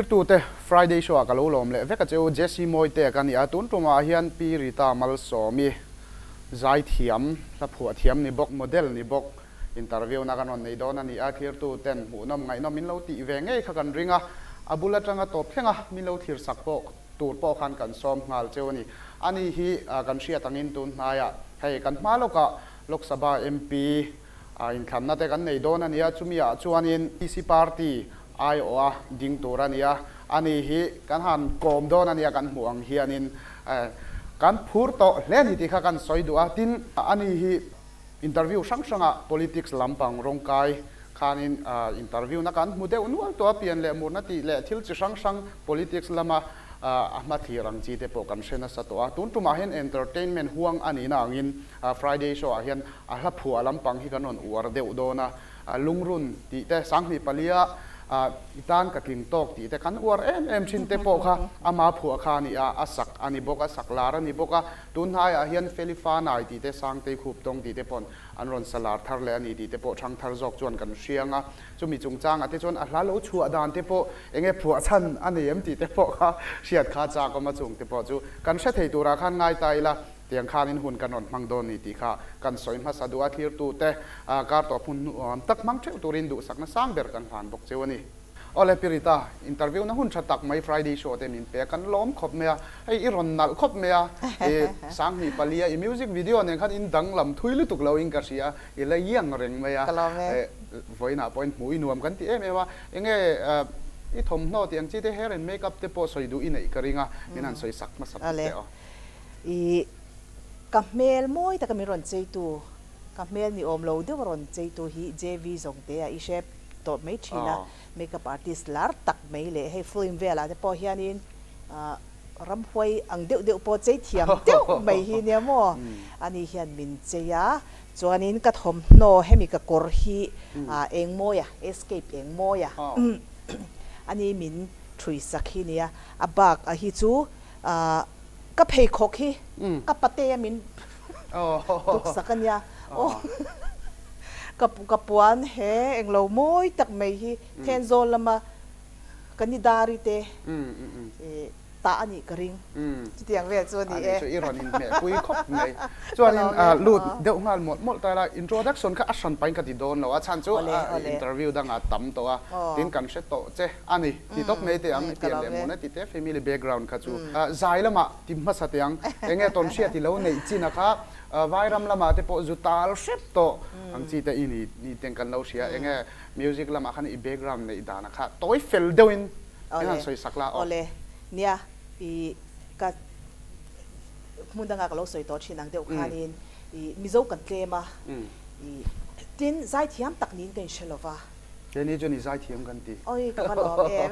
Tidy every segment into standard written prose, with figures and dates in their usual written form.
Thlirtute, Friday show ah ka lo lawm leh vek a che u. Jesse Mawite ka ni a, tun tumah hian Pi Rita Malsawmi zaithiam, hla phuah thiam ni bawk, model ni bawk interview na kan rawn nei dawn a ni a, thlirtuten hmuhnawm ngaihnawm min lo tih ve ngei kha kan ring a, a bul atanga tawp thlenga min lo thlir sak pawh tur pawh khan kan sawm nghal cheu a ni. Ani hi kan hriat angin tun hnaiah hei kan hma lawkah Lok Sabha MP inthlanna te kan nei dawn a ni a, chumi ah chuanin PC Party aiawha ding tur a ni a, ani hi kan han kawm dawn a nia kan hmuh ang hianin kan phur tawh hle a ni tih kha kan sawi duh a, tin ani hi interview hrang hrangah politics lampang rawngkai khanin interview na kan hmu deuh nual tawh a, pian leh murna tih leh thil chi hrang hrang politics lama a hmathlir ang chi te pawh kan hre nasa tawh a, tun tumah hian entertainment huang a nihna angin Friday show ah hian a hla phuah lampang hi kan rawn uar deuh dawn a. Lungrun tih te, 2004 i tan ka tling tawk tih te kan uar em em thin te pawh kha ama phuah kha a ni a, a sak a ni bawk a, sak lar a ni bawk a. Tun hnaiah hian Feli Fanai tih te, Sangtei Khup Tawng tih te paw'n an rawn sa lar thar leh a ni tih te pawh ṭhang thar zawk chuan kan hriang a. Chumi chungchangah te chuan a hla lo chhuah dan te pawh eng nge phuah chhan a nei em tih te pawh kha hriat kha chak awm a, chung te pawh chu kan hre thei turah khan ngai ta ila. Tiang khanin hun kan rawn hmang dawn ni tih kha kan sawi hmasa duh a, thlirtute kar tawp hun nuam tak hmang theuh turin duhsakna sang ber kan hlan bawk cheu a ni. Awle Pirita, interview na hun tha tak mai Friday show te min pe a, kan lawm khawp mai a, hei i rawn nalh khawp mai a, i 2004 a i music video nen khan in danglam thui lutuk lo in ka hria, i la iang reng mai a, vawiinah pawhin hmuh i nuam kan ti em em a, enge i thawmhnaw tih ang chi te hair and makeup te pawh sawi duh i neih ka ring a, min han sawi sak hmasa bawk teh aw. I ka hmel mawi taka min rawn cheitu, ka hmel ni awm lo deuh a rawn cheitu hi JV Zawngtea i hre tawh mai thin a, makeup artist lar tak mai leh hei film velah te pawh hianin ramhuai ang deuh deuh pawh chei thiam deuh mai hi nia maw? Ani hian min chei a, chuanin ka thawmhnaw hemi ka kawr hi Engmawia, Escape Engmawia ani min thui sak hi nia, a bak a hi chu Ka pheikhawk hi ka patea min tuksak a nia. Aw ka puan he englo mawi tak mai hi Thenzawl lama ka ni dari te tah a nih ka ring. Chutiang vel chu a ni e. Ani chu i rawn inhmehpui khawp mai. Chuanin lut deuh nghal mawlh mawlh ta ila, introduction kha a hran pahin ka ti dawn lo a, chhan chu interview dangah tam tawh a, tin kan hre tawh che. A ni, ti tawp mai teh ang, i pian leh mun a ti teh family background kha chu. Zai lamah ti hmasa teh ang, eng nge tawn hriat i lo neih chin a kha Vairam lamah te pawh zu tal hrep tawh ang chi te i ni ni teng kan lo hria, eng nge music lamah khan i background neih dan a kha tawi fel deuhin eng han sawi sak la aw. Awle, nia i ka hmun dangah ka lo sawi tawh thin ang deuh khanin i Mizo kan tlem a, i tin zaithiam tak niin ka inhre lova. Keini chuan i zaithiam kan ti. Oi ka va lawm em.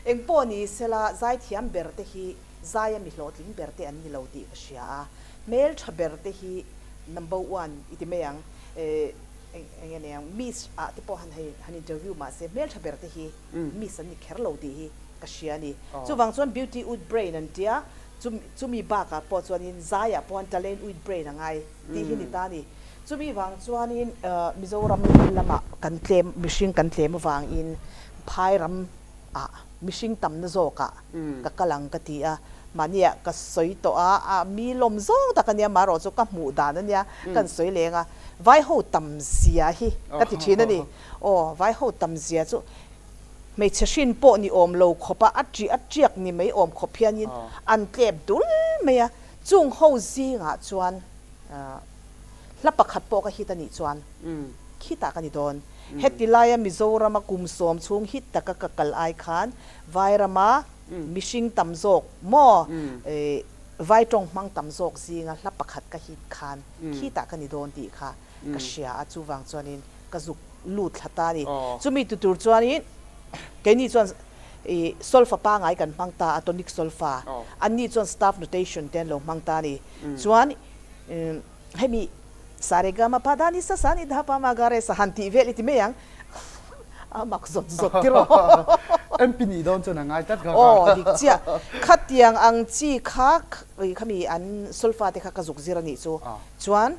Engpawh ni sela zaithiam ber te hi zaia mi hlawhtling ber te an ni lo tih ka hria a, hmeltha ber te hi number one i ti mai ang, eng nge ni ang miss ah te pawh han hei han interview mahse hmeltha ber te hi miss an ni kher lo tih hi ka hria a ni. Chuvang chuan beauty with brain an tia, chumi bakah pawh chuanin zaiah pawh talent with brain a ngai tih hi ni ta a ni. Chumi vang chuanin Mizoram lamah kan tlem, mihring kan tlem avangin phai ram ah mihring tamna zawkah ka kal ang ka ti a, mahniah ka sawi tawh a, a mi lawm zawng tak a nia, marawh chu ka hmuh dan a nia, kan sawi leng a, vaiho tam zia hi ka ti thin a ni. Aw, vaiho tam zia chu hmeichhe hrin pawh ni awm lo khawp a, a ṭih a ṭiak ni mai awm khawp hianin an tlep dul mai a, chung ho zingah chuan Hla pakhat pawh ka hit a nih chuan khitah ka ni dawn. Heti laia Mizorama kum sawm chhung hit taka ka kal ai khan Vairama mihring tam zawk maw Vai tawng hmang tam zawk zinga hla pakhat ka hit khan khitah ka ni dawn tih kha ka hria a, chuvang chuanin ka zuk lut thla ta a ni. Chumi tu tur chuanin keini chuan solfa pangai kan hmang ta a, tonic solfa, anni chuan staff notation te an lo hmang ta a ni. Chuan Hemi Saregama pa dani sa sa ni dha pa ma ga re sa han tih vel i ti mai ang. A mak zawt zawt tiraw. MP nih dawn chuan a ngai tlat kha kha. Aw dik chiah. Khatiang ang chi kha khami an solfa te kha ka zuk zir a nih chu. Chuan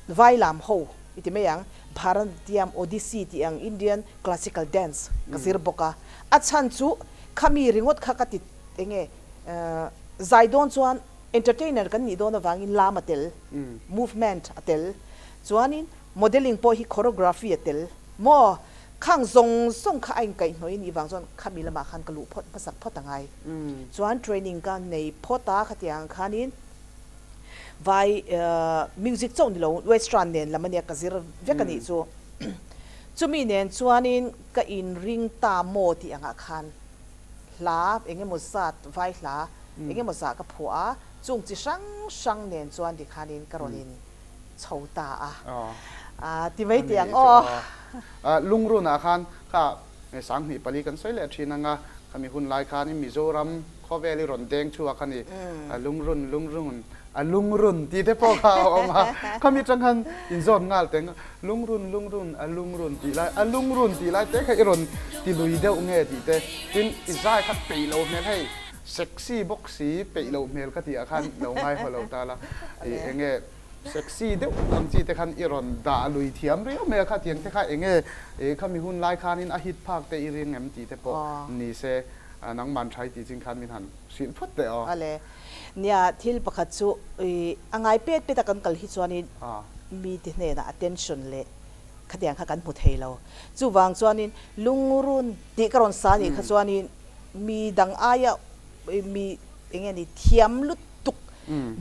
vai lam ho i ti mai ang. Bharatanatyam, Odissi tih ang Indian classical dance ka zir bawk a. A chhan chu khami ringawt kha ka ti enge zai dawn chuan entertainer kan nih dawn avangin lam a tel, movement a tel, chuanin modelling pawh hi choreography a tel maw? Khang zawng zawng kha a inkaihhnawih anih vang chuan khami lamah khan ka luh phawt hmasak phawt a ngai. Chuan training ka nei phawt a, khatiang khanin vai music chauh ni lo western nen lam ania ka zir vek anih chu. Chumi nen chuanin ka inring ta maw tih angah khan hla eng emaw zat vai hla eng emaw zah ka phuah a, chung chi hrang hrang nen chuan tikhanin ka rawn in chho ta a, a ti mai teh ang aw. Lungrunah khan kha 2004 kan sawi leh thin anga khami hun lai khanin Mizoram khawvel i rawn deng chhuak a ni. A lungrun lungrun a lungrun tih te pawh kha a awm a, khami atang khan inzawn nghal teng lungrun lungrun a lungrun tih lai a lungrun tih lai te kha i rawn ti lui deuh nge tih te tin i zai kha peih lo hmel hei sexy bawk si peih loh hmel ka tih ah khan lo ngaihawh lo ta la i enge sexy deuh ang chi te khan i rawn dah lui thiam riau mai a kha tiang te kha enge i khami hun lai khanin a hit phak te i ring em tih te pawh ni se nangman tha i tih chin khan min han hrilh phawt teh aw. Ale. Nia, thil pakhat chu i a ngai pet pet a kan kal hi chuanin mite hnenah attention leh khatiang kha kan hmu thei lo. Chuvang chuanin lungrun tih ka rawn sa nih kha chuanin mi dang aia mi eng nge ni thiam lutuk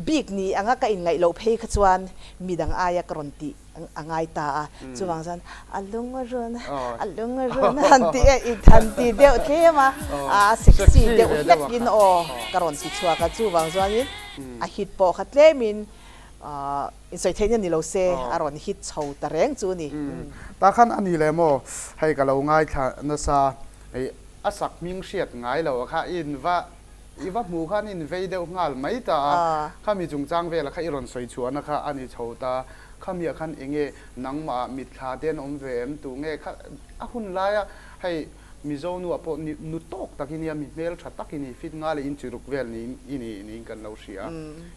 bik ni anga ka inngaih loh phei kha chuan mi dang aia ka rawn tih a ngai ta a, chuvang chuan a lung a run, a lung a run han tih e, i han ti deuh tlem a, a sexy deuh hlekin aw ka rawn ti chhuak a, chuvang chuanin a hit pawh kha tlemin insawi theihna ni lo se a rawn hit chho ta reng chu a ni. Tah khan a ni leh maw, hei ka lo ngaithla nasa, hei a sak hming hriat ngai lo a kha i inva I va hmuh khan i invei deuh nghal mai ta a, khami chungchang vela kha i rawn sawi chhuahna kha a ni chho ta. Khamiah khan enge nangmah mitthla te an awm ve em tu nge kha a hun laia hei Mizo nuah pawh ni nu tawk tak i nia mi hmel tha tak i ni fit nga leh inchiruk vel niin i ni niin kan lo hria.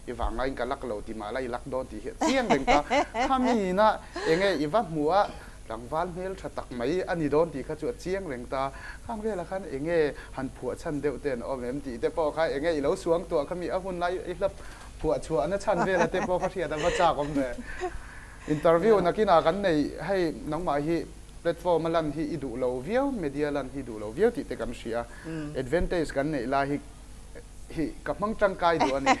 I vang ngaiin ka lak lo ti mah la i lak dawn tih hi a chiang reng ta. Khami ina enge i va hmuh a Tlangval hmel tha tak mai a ni dawn tih kha chu a chiang reng ta. Khang velah khan eng nge han phuah chhan deuh te an awm em tih te pawh kha eng nge i lo suang tuah kha mi a hun lai i hla phuah chhuahna chhan vela te pawh kha hriat a va chak awm ve. Interview nakinah kan nei hei nangmah hi platform a lan hi i duh lo viau media lan hi i duh lo viau tih te kan hria. Advantage kan neih lai hi hi ka hmang tangkai duh a ni.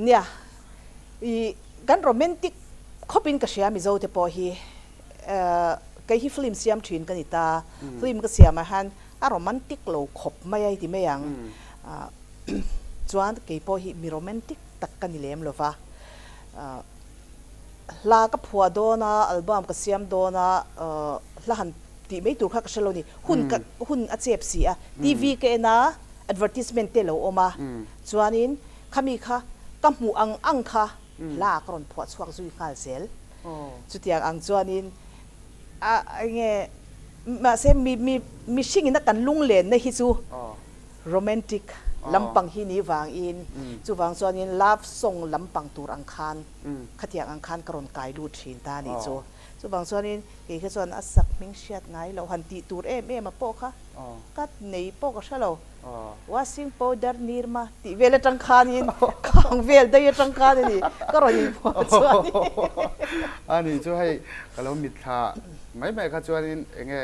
Nia I kan romantic khawp in ka hria Mizo te pawh hi kei hi film siam thin ka ni ta, film ka siam ah hian a romantic lo khawp mai a i ti mai ang chuan kei pawh hi mi romantic tak ka ni lem lo va, hla ka phuah dawn a album ka siam dawn a hla han tih mai tur kha ka hre lo ni, hun ka hun a chep si a, TV ka en a advertisement te lo awm a chuanin Khami kha ka hmuh ang ang kha hla ka rawn phuah chhuak zui nghal zel. Chutiang ang chuanin a enge mahse mi mi mihringin a kan lunglenna hi chu romantic lampang hi ni vangin chuvang chuanin love song lampang tur ang khan khatiang ang khan ka rawn kai lut thin ta a nih chu. Chuvang chuanin kei kha chuan a sak hming hriat ngai loh han tih tur em em a pawh kha ka nei pawh ka hre lo. Washing powder Nirma tih vel atang khanin khang vel daih atang khan a ni ka rawn inphuah chuan i. A nih chu hei ka lo mitthla mai mai kha chuanin enge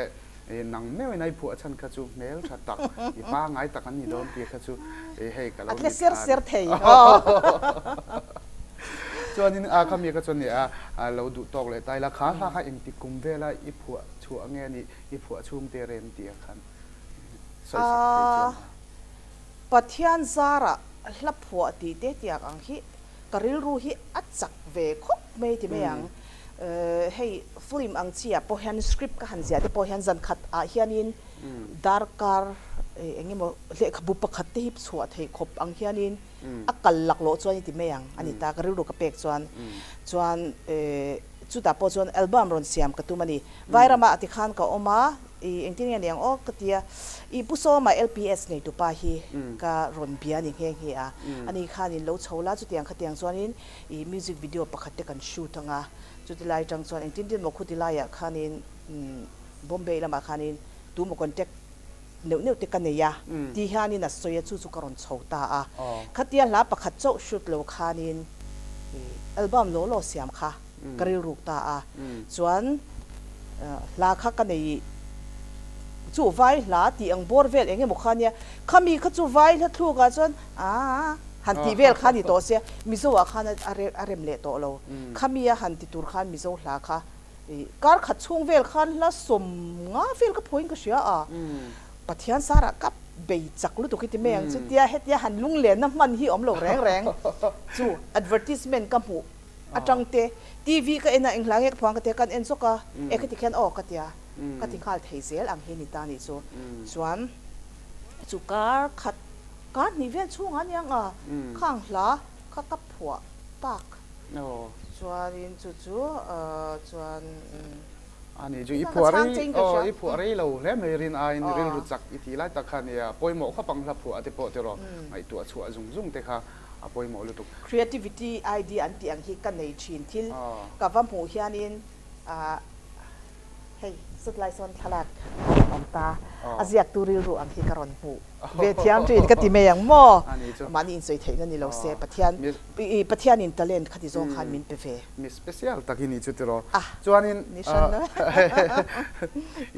nang meuhin a i phuah chhan kha chu hmel tha tak i pangai tak an ni dawn tih kha chu hei ka lo mitthla a ni. A tle ser ser thei. Chuanin a khami kha chuan a lo duh tawk leh ta ila kha hla kha engtik kum vela i phuah chhuah nge a nih i phuah chhungte rem tih ah khan. sawisak thei chuan a. Pathian zarah hla phuah tih te tiang ang hi ka rilru hi a chak ve khawp mai ti mai ang. Hei film ang chi ah pawh hian script ka han ziah te pawh hian zan khat ah hianin darkar eng emaw lehkhabu pakhat te hi chhuah theih khawp ang hianin a kal laklawh chuan i ti mai ang a ni ta ka rilru ka pek chuan. Chuan chutah pawh chuan album rawn siam ka tum a ni. Vairamah tikhan ka awm a, i engtin nge niang aw ka ti a, i Pu Sawma LPS neitupa hi ka rawn bia a ni nghe nghe a, ani khanin lo chho la chutiang khatiang chuanin i music video pakhat te kan shoot ang a, chuti lai atang chuan engtin tin maw khuti laiah khanin Bombay lamah khanin tu maw contact. neuh neuh te ka nei a ti hianin a sawi a, chu chu ka rawn chho ta a. Khatia hla pakhat chauh shoot lo khanin album law law siam kha ka rilruk ta a. Chuan hla kha ka nei chu vai hla tih ang bawr vel eng emaw kha nia, khami kha chu vai hla thlukah chuan aaa han tih vel kha ni tawh sia, Mizo ah khan a rem leh tawh lo. Khami a han ti tur khan Mizo hla kha Kar khat chhung vel khan hla 50 vel ka phuain ka hria a, Pathian sarah ka bei chak lutuk hi ti mai ang chutia hetia han lunglenna hman hi awm lo reng reng chu advertisement ka hmuh atang te TV ka en a eng hla nge ka phuang ka tia kan en zawk a e khati khian aw ka tia ka ti nghal thei zel ang hi ni ta nih chu chuan chu kar khat kar hnih vel chhungah aniang a khang hla kha ka phuah tak. Chuanin chu chu chuan Ani chu i phuah rei aw i phuah rei lo hle mai rin aiin rilru chak i tih lai tak kha nia pawimawh khawp ang hla phuah te pawh tiraw ngaihtuah chhuah zung zung te kha a pawimawh lutuk. Creativity idea an tih ang hi ka nei thin thil ka va hmuh hianin hei satlai sawn thlalak a rawn awm ta a ziaktu rilru ang hi ka rawn hmuh ve thiam thin ka ti mai ang maw mahni insawi theihna ni lo se Pathian Pathianin talent khati zawng khan min pe ve. Mi special tak i nih chu tiraw chuanin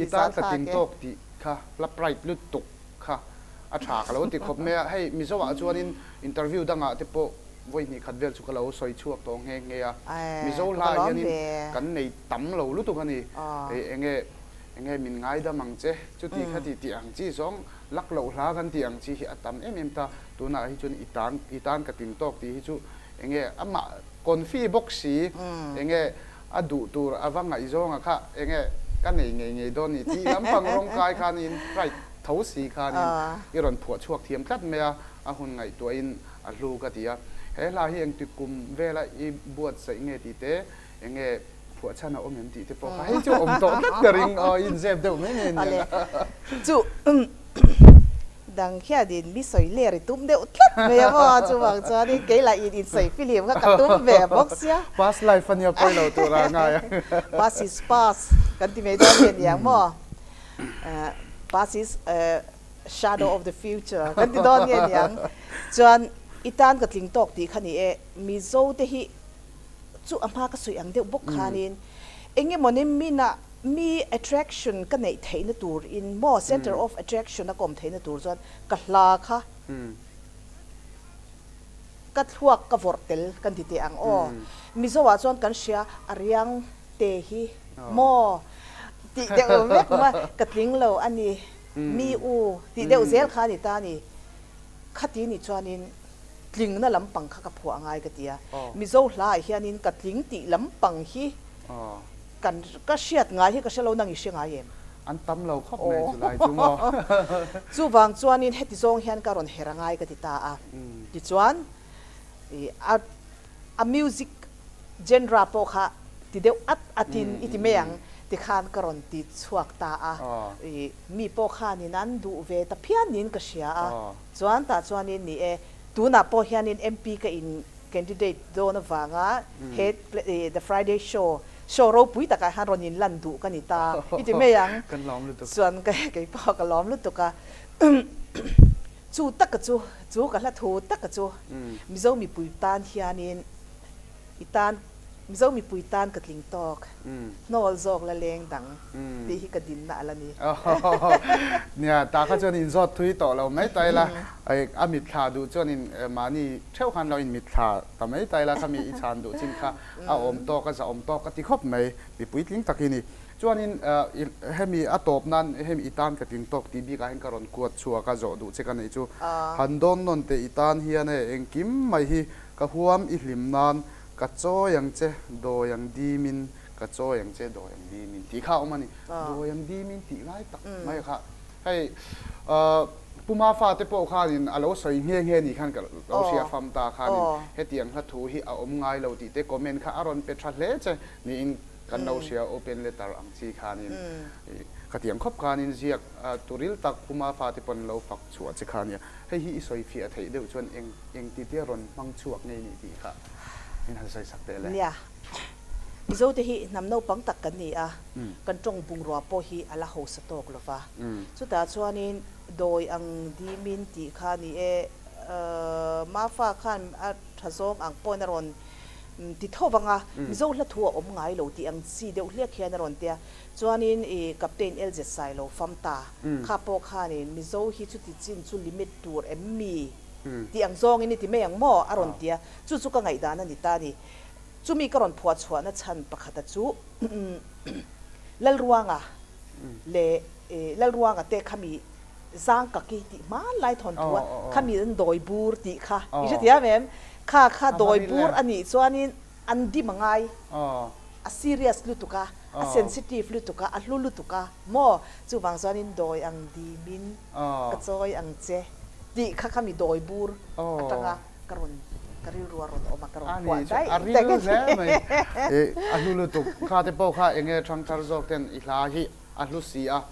i tan ka ting tawk tih kha hla pride lutuk kha a tha ka lo ti khawp mai a hei Mizo ah chuanin interview dangah te pawh Vawi hnih khat vel chu ka lo sawi chhuak tawh nghe nghe a, Mizo hla ah hianin kan nei tam lo lutuk a ni. Enge enge min ngaidam ang che, chuti khati tih ang chi zawng lak loh hla kan tih ang chi hi a tam em em ta. Tunah hi chuan i tan i tan ka ting tawk tih hi chu enge amah confi bawk si, enge a duh tur a va ngaihzawnga kha enge ka nei ngei ngei dawn ni tih lampang rawng kai khanin pride tho si khanin i rawn phuah chhuak thiam tlat mai a, a hun ngaihtuahin a hlu ka ti a. He hla hi engti kum vela i buatsaih nge tih te, enge phuahchhan a awm em tih te pawh kha hei chu awm tawh tlat ka ring aw, i inzep deuh mai mai a nia. Chu dang hianin mi sawi ler i tum deuh tlat mai a maw, chuvang chuanin kei lah in insawi film kha ka tum ve bawk sia. Past life a nia pawi lo tur a ngai a. Past is past kan ti mai dawn nge niang maw. Past is. Shadow of the future kan ti dawn nge niang. Chuan i tan ka tling tawk tih kha ni e, Mizo te hi chu a hma ka sawi ang deuh bawk khanin eng emawni mina mi attraction ka neih theihna tur in maw center of attraction a ka awm theihna tur chuan ka hla kha ka thluak ka vawrh tel kan ti teh ang aw. Mizo ah chuan kan hria a riang te hi maw tih deuh vek mai ka tling lo a ni. Mi u tih deuh zel kha a ni ta a ni. Khati nih chuanin tlingna lampang kha ka phuah ngai ka ti a. Mizo hlaah hianin ka tling tih lampang hi kan ka hriat ngai hi ka hre lo nang i hre ngai em? An tam lo khawp mai chu lai chu maw? Chuvang chuanin heti zawng hian ka rawn her a ngai ka ti ta a. Tichuan a a music genre pawh kha ti deuh at atin i ti mai ang tikhan ka rawn ti chhuak ta a, i mi pawh khanin an duh ve ta phian niin ka hria a, chuan tah chuanin ni e, tunah pawh hianin MP ka in candidate dawn avanga he The Friday Show show ropui takah hian rawn in lan duh ka ni ta i ti mai ang, chuan kei pawh ka lawm lutuk a. Chu taka chu, chu ka hla thu taka chu Mizo mipui tan hianin i tan, Mizo mipui tan ka tling tawk, hnawl zawk la leng dang tih hi ka dinna a la ni. Nia, tah kha chuan inzawt thui tawh lo mai ta ila, a mitthla duh chuan in mahni theuh khan lo in mitthla ta mai ta ila, khami i chhan duh chin kha a awm tawk, a zahawm tawk ka ti khawp mai, mipui tling tak hi ni. Chuanin hemi a tawp nan hemi i tan ka tling tawk tih bikah hian ka rawn kuat chhuak a, zawh duh che ka neih chu. Han dawn nawn teh i tan hian e, engkim mai hi ka huam i hlim nan ka chawi ang che, dawi ang dimin ka chawi ang che, dawi ang dimin tih kha a awm a ni. Dawi ang dimin tih lai tak mai kha hei Puma fate pawh khanin a lo sawi nghe nghe ni khan ka lo hria fam ta khanin hetiang hla thu hi a awm ngai lo tih te comment kha a rawn pe tha hle che niin Kan lo hria open letter ang chi khanin khatiang khawp khanin ziak turil tak Puma fate pawn lo fak chhuah che kha nia. Hei hi i sawi fiah theih deuh chuan eng eng ti tia rawn hmang chhuak ngei nih tih kha min han sawi sak teh le. Nia. Mizote hi hnam naupang tak kan ni a, kan tawng bungrua pawh hi a la hausa tawk lo va. Chutah chuanin dawi ang dimin tih kha ni e, Mafa khan a tha zawng ang pawhin a rawn ti tho vang a, Mizo hla thu a awm ngai lo tih ang chi deuh hlek hian a rawn ti a. Chuanin i Captain LZ Sailo fam ta kha pawh khanin Mizo hi chuti chin chu limit tur em mi tih ang zawngin i ti mai ang maw a rawn ti a, chu chu ka ngaihdan a ni ta a ni. Chumi ka rawn phuah chhuahna chhan pakhata chu Lalruanga leh Lalruanga te khami Zangkaki tih hmanlai thawnthu a, khami an dawi bur tih kha i hrethiam em? Kha kha dawi bur a nih chuanin an dim a ngai, a serious lutuk a, a sensitive lutuk a, a hlu lutuk a maw? Chuvang chuanin dawi ang dimin ka chawi ang che tih kha khami dawi bur atanga ka rawn ka rilru a rawn awm a, ka rawn phuah daih A ni chu, a ril hle mai. A hlu lutuk. Kha te pawh kha enge thangthar zawk ten i hla hi a hlu si a,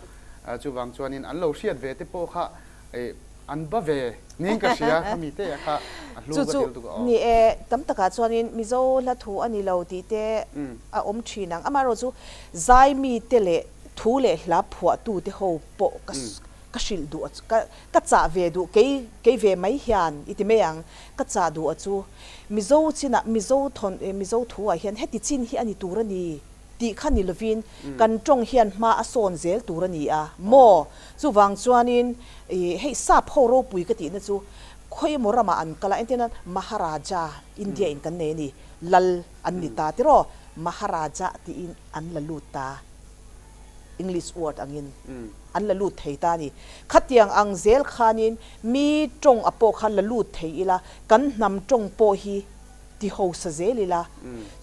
chuvang chuanin an lo hriat ve te pawh kha an ba ve niin ka hria, khami te kha a hlu Chu ka chu til tuk a aw. ni e, tam takah chuanin Mizo hla thu a ni lo tih te a awm thin ang. Amaherawh chu zai mite leh thu leh hla phuahtu te ho pawh ka ka hrilh duh a ka ka chah ve duh kei kei ve mai hian i ti mai ang ka chah duh a chu Mizo chinah Mizo thawn Mizo thu ah hian heti chin hi a ni tur a ni. Tih kha ni lovin kan tawng hian hma a sawn zel tur a ni a maw? Chuvang chuanin ih hei sap ho ropui ka tihna chu khawimaw ramah an kal a, entirna Maharaja India in kan nei a ni, lal an ni ta tiraw? Maharaja tiin an la lut ta, English word angin an la lut thei ta a ni. Khatiang ang zel khanin mi tawng a pawh kha la lut thei ila, kan hnam tawng pawh hi ti hausa zel ila,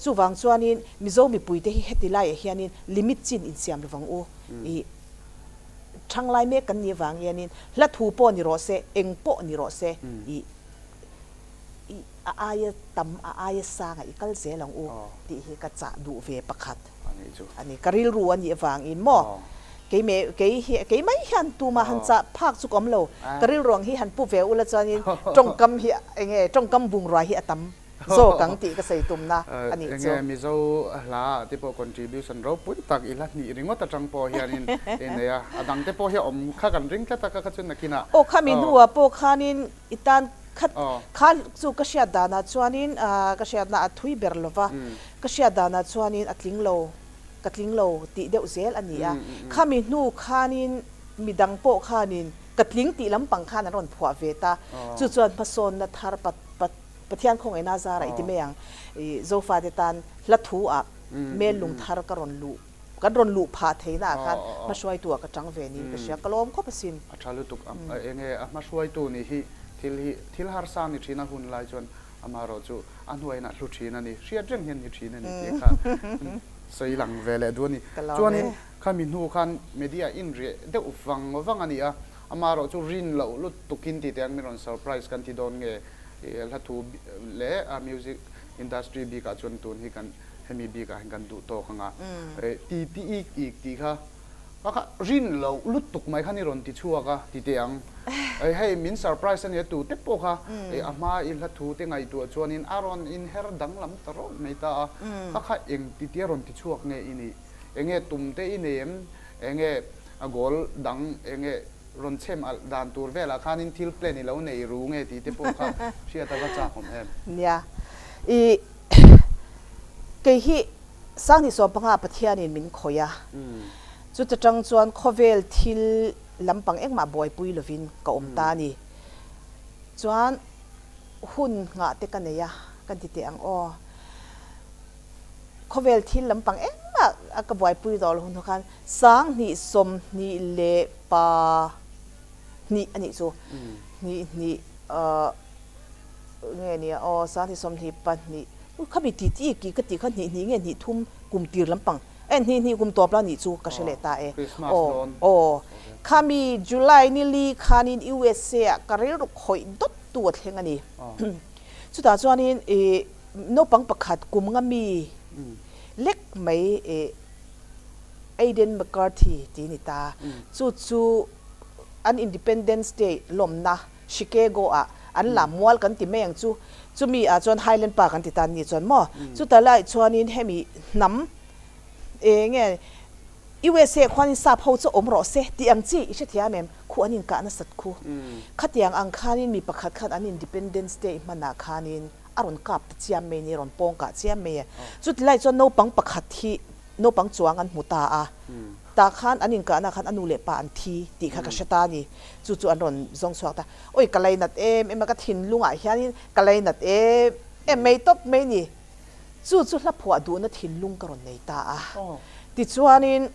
chuvang chuanin Mizo mipuite hi heti laiah hianin limit chin insiam lovang u i thanglai mek kan nih avang hianin hla thu pawh ni rawh se, eng pawh ni rawh se i i a aia tam a aia sangah i kal zel ang u tih hi ka chah duh ve pakhat a ni. Ka rilru a nih avangin maw Keimeh kei hi kei mai hian tumah han chah phak chu ka awm lo. Ka rilru ang hi han pu ve ula chuanin tawngkam hi eng nge tawngkam bungrua hi a tam zawk ang tih ka sawi tumna a nih chu. Enge Mizo hla ah te pawh contribution ropui tak i hla hnih ringawt atang pawh hianin i nei a, a dang te pawh hi a awm kha kan ring tlat a ka kha chu nakinah. Aw khami hnuah pawh khanin i tan kha kha chu ka hriat danah chuanin ka hriatna a thui ber lova, ka hriat danah chuanin a tling lo. Ka tling lo tih deuh zel a ni a, khami hnu khanin midang pawh khanin ka tling tih lampang khan an rawn phuah ve ta, chu chuan hmasawnna thar Pathian khawngaihna zarah i ti mai ang, i Zofate tan hla thu ah mel lung thar ka rawn luh, kan rawn luh phah theihna ah khan hmahruaitu ah ka tang ve niin ka hria, ka lawm khawp asin. A tha lutuk a, enge a hmahruaitu nih hi thil hi thil harsa ni thin a hun lai chuan Amaherawh chu a hnuaiin a hlu thin a ni, hriat reng hian ni thin a ni tih kha sawi lang ve leh duh a ni. Chuanin khami hnu khan media in reh deuh vang vang a ni a, amaherawh chu rin loh lutukin tih te ang min rawn surprise kan ti dawn nge hla thu leh a music industry bikah chuan tun hi kan hemi bikah hian kan duh tawk ang a, ti ti ik ik tih kha Ka kha rin loh lutuk mai khan i rawn ti chhuak a ti teh ang. Hei min surprise a nia tu te pawh kha a hma i hla thu te ngaihtuah chuanin a rawn inher danglam ta rawt mai ta a. Ka kha eng ti tia rawn ti chhuak nge i nih? Enge tum te i nei em? Enge a goal dang enge rawn chhem alh dan tur velah khanin thil plan i lo nei ru nge tih te pawh kha hriat a va chak awm em? Nia. I kei hi Sanghnih sawmpanga Pathianin min khawih a, chuta tang chuan khawvel thil lampang engmah buaipui lovin ka awm ta a ni. Chuan hun nghah te ka nei a, kan ti teh ang aw. Khawvel thil lampang engmah a ka buaipui tawh lo hun khan Sanghnih 22 a nih chu. Hnih hnih ahh. Nge nia aw Sanghnih 22 u khami ti ti ki ka tih kha hnih hnih nge hnih thum kum tir lampang e hnih hnih kum tawp la nih chu ka hre leh ta e aw aw khami July ni li khanin USA ah ka rilru khawih dawt tu a thleng a ni chutah chuanin ih naupang pakhat kum nga mi lek mai ih Aiden McCarthy tih a ni ta chu chu an Independence Day lawmna Chicago ah An lam mual kan ti mai ang chu. Chumi ah chuan Highland Park an ti ta ni chuan maw? Chuta lai chuanin hemi hnam eng nge USA khuanin sap ho chu awm rawh se tih ang chi i hrethiam em? Khu an inkah nasat khu. Khatiang ang khanin mi pakhat khan an Independence Day hmanah khanin a rawn kap ta chiam mai ni, a rawn pawng kah chiam mai e. Chuti lai chuan naupang pakhat hi naupang chuang an hmu ta a, tah khan an inkahna khan a nu leh pa an thi tih kha ka hre ta a ni. Chu chu an rawn zawng chhuak ta. Awi ka lainat em em a, ka thinlungah hianin ka lainat em em mai tawp mai ni. Chu chu hla phuah duhna thinlung ka rawn nei ta a. Tichuanin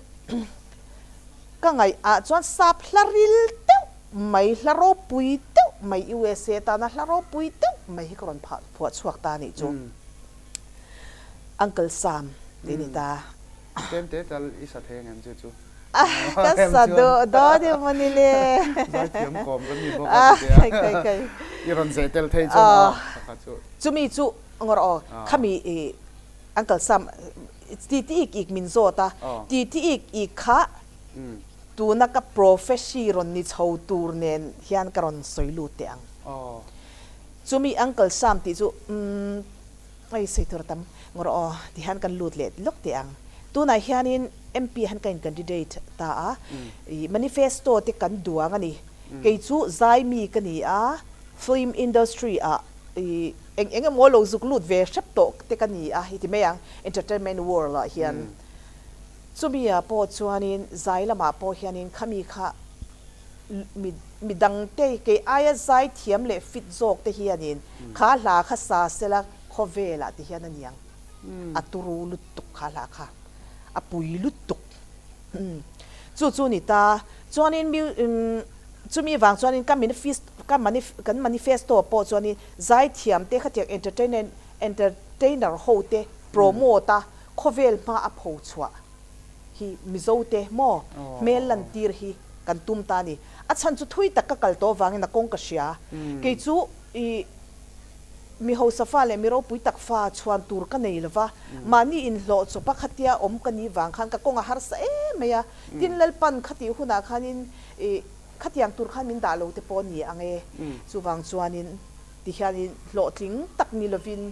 ka ngaihah chuan sap hla ril deuh mai, hla ropui deuh mai, USA tana hla ropui deuh mai hi ka rawn phuah chhuak ta a nih chu. Uncle Sam tih a ni ta. Tlem te tal i sa thei angem chu chu? Ka sa duh dawn em maw ni le? Zaithiam kawm kan ni bawk a ti te a. I rawn zeh tel thei chuan aw kha chu. Chumi chu ngawr aw khami i Uncle Sam ti ti ik ik min zawt a, ti ti ik ik kha tuna ka prophecy rawn ni chho tur nen hian ka rawn sawi lut teh ang. Chumi Uncle Sam tih chu umm hei sawi tur a tam ngawr aw ti hian kan lut leh lawk teh ang. Tunah hianin MP han ka in candidate ta a, ih manifesto te kan duang a ni. Kei chu zai mi ka ni a, film industry ah ih eng eng emaw lo zuk lut ve hrep tawh te ka ni a i ti mai ang, entertainment world ah hian. Chumi ah pawh chuanin zai lamah pawh hianin khami kha Mi midangte kei aia zai thiam leh fit zawk te hianin kha hla kha sa sela khawvelah ti hian a niang. A turu lutuk kha hla kha. A pui lutuk. Chu chu ni ta. Chuanin chumi vang chuanin ka ka kan manifesto pawh chuanin zai thiam te khatiang entertainment entertainer ho te promote a khawvel hma a pho chhuah. hi Mizo te maw hmel lantir hi kan tum ta a ni. A chhan chu thui tak ka kal tawh avangin a kawng ka hria. Kei chu i mi hausa fa leh mi ropui tak fa chhuan tur ka nei lova, mahni inhlawh chawpa khatia awm ka nih vang khan ka kawng a harsa em mai a. Tin Lalpan khatih hunah khanin i khatiang tur khan min dah lo te pawh a ni ang e. Chuvang chuanin tihianin hlawhtling tak ni lovin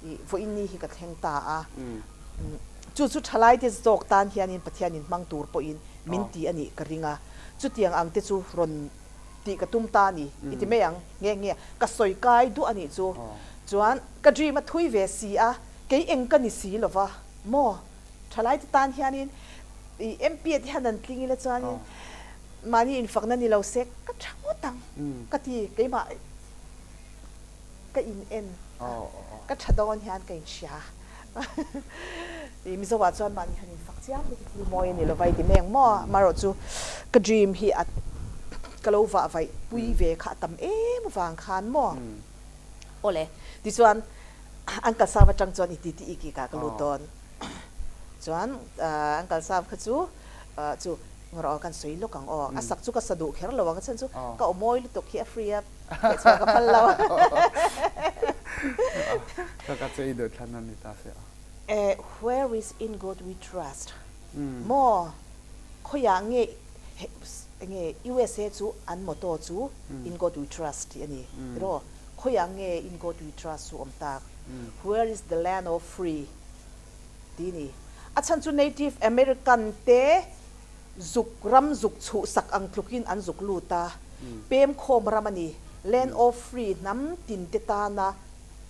I vawiin ni hi ka thleng ta a, chu chu thalaite zawk tan hianin Pathianin hmang tur pawhin min ti a nih ka ring a, chutiang ang te chu rawn tih ka tum ta a ni i ti mai ang nghe nghe ka sawi kai duah a nih chu. Chuan ka dream a thui ve si a, kei eng ka ni si lo va maw? Thalaite tan hianin i MP a te hian an tling ila chuanin mahni infakna ni lo se ka tha ngawt ang ka ti keimah. Ka in en a, ka tha dawn hian ka inhria. I Mizo ah chuan mahni han infak chiam te hi thil mawi a ni lova i ti mai ang maw? Amaherawh chu ka dream hi a ka lo vah vaih pui ve kha a tam em avang khan maw? Awle, tichuan Uncle Sam atang chuan i titi ik ik ah ka lut dawn. Chuan Uncle Sam kha chu chu ngawrh aw kan sawi lawk ang aw, a sak chu ka sa duh kher lo ang a chhan chu ka aw mawi lutuk hi a free a. Theih chhuah ka phal lo. Ka ka chei deuh thlan a ni ta se a. Eh, where is in God we trust? Maw, khawiah nge nge USA chu an motto chu in God we trust tih a ni. Tiraw? Khawiah nge in God we trust chu awm tak? Where is the land of free? tih a ni. A chhan chu Native American te Zuk ram zuk chhuh sak ang tlukin an zuk lut a, pem khawm ram a ni. Land of Free hnam tinte tana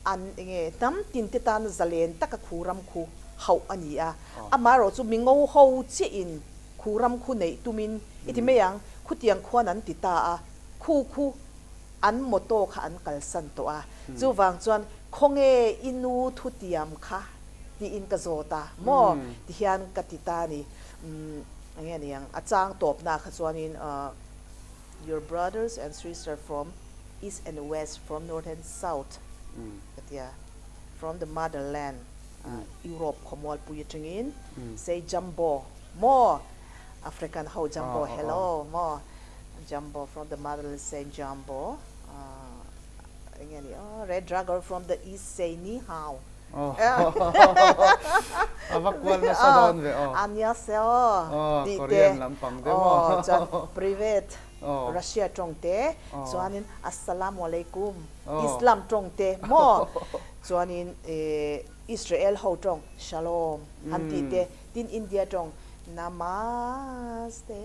an enge hnam tinte tana zalen taka khu ram khu hauh a ni a. Amaherawh chu mi ngo ho chiahin khu ram khu neih tumin i ti mai ang, khutiang khuan an ti ta a, khu khu an motto kha an kalsan tawh a. Chuvang chuan khawnge i nu thutiam kha tiin ka zawt a maw tihian ka ti ta a ni. Umm enge a ni ang, a chang tawpna kha chuanin Your brothers and sister from east and west, from north and south ka ti a, from the motherland Europe khawmualpui atangin say Jambo maw African ho Jambo hello maw Jambo from the motherland say Jambo enge a ni aw Red dragon from the east say Ni hao. A va kual nasa dawn ve aw. Annyeonghaseyo tih te. Korean lampang deuh aw. Chuan privet Russia tawng te chuanin Assalamualaikum. Islam tawng te maw? Chuanin Israel ho tawng Shalom an tih te, tin India tawng Namaste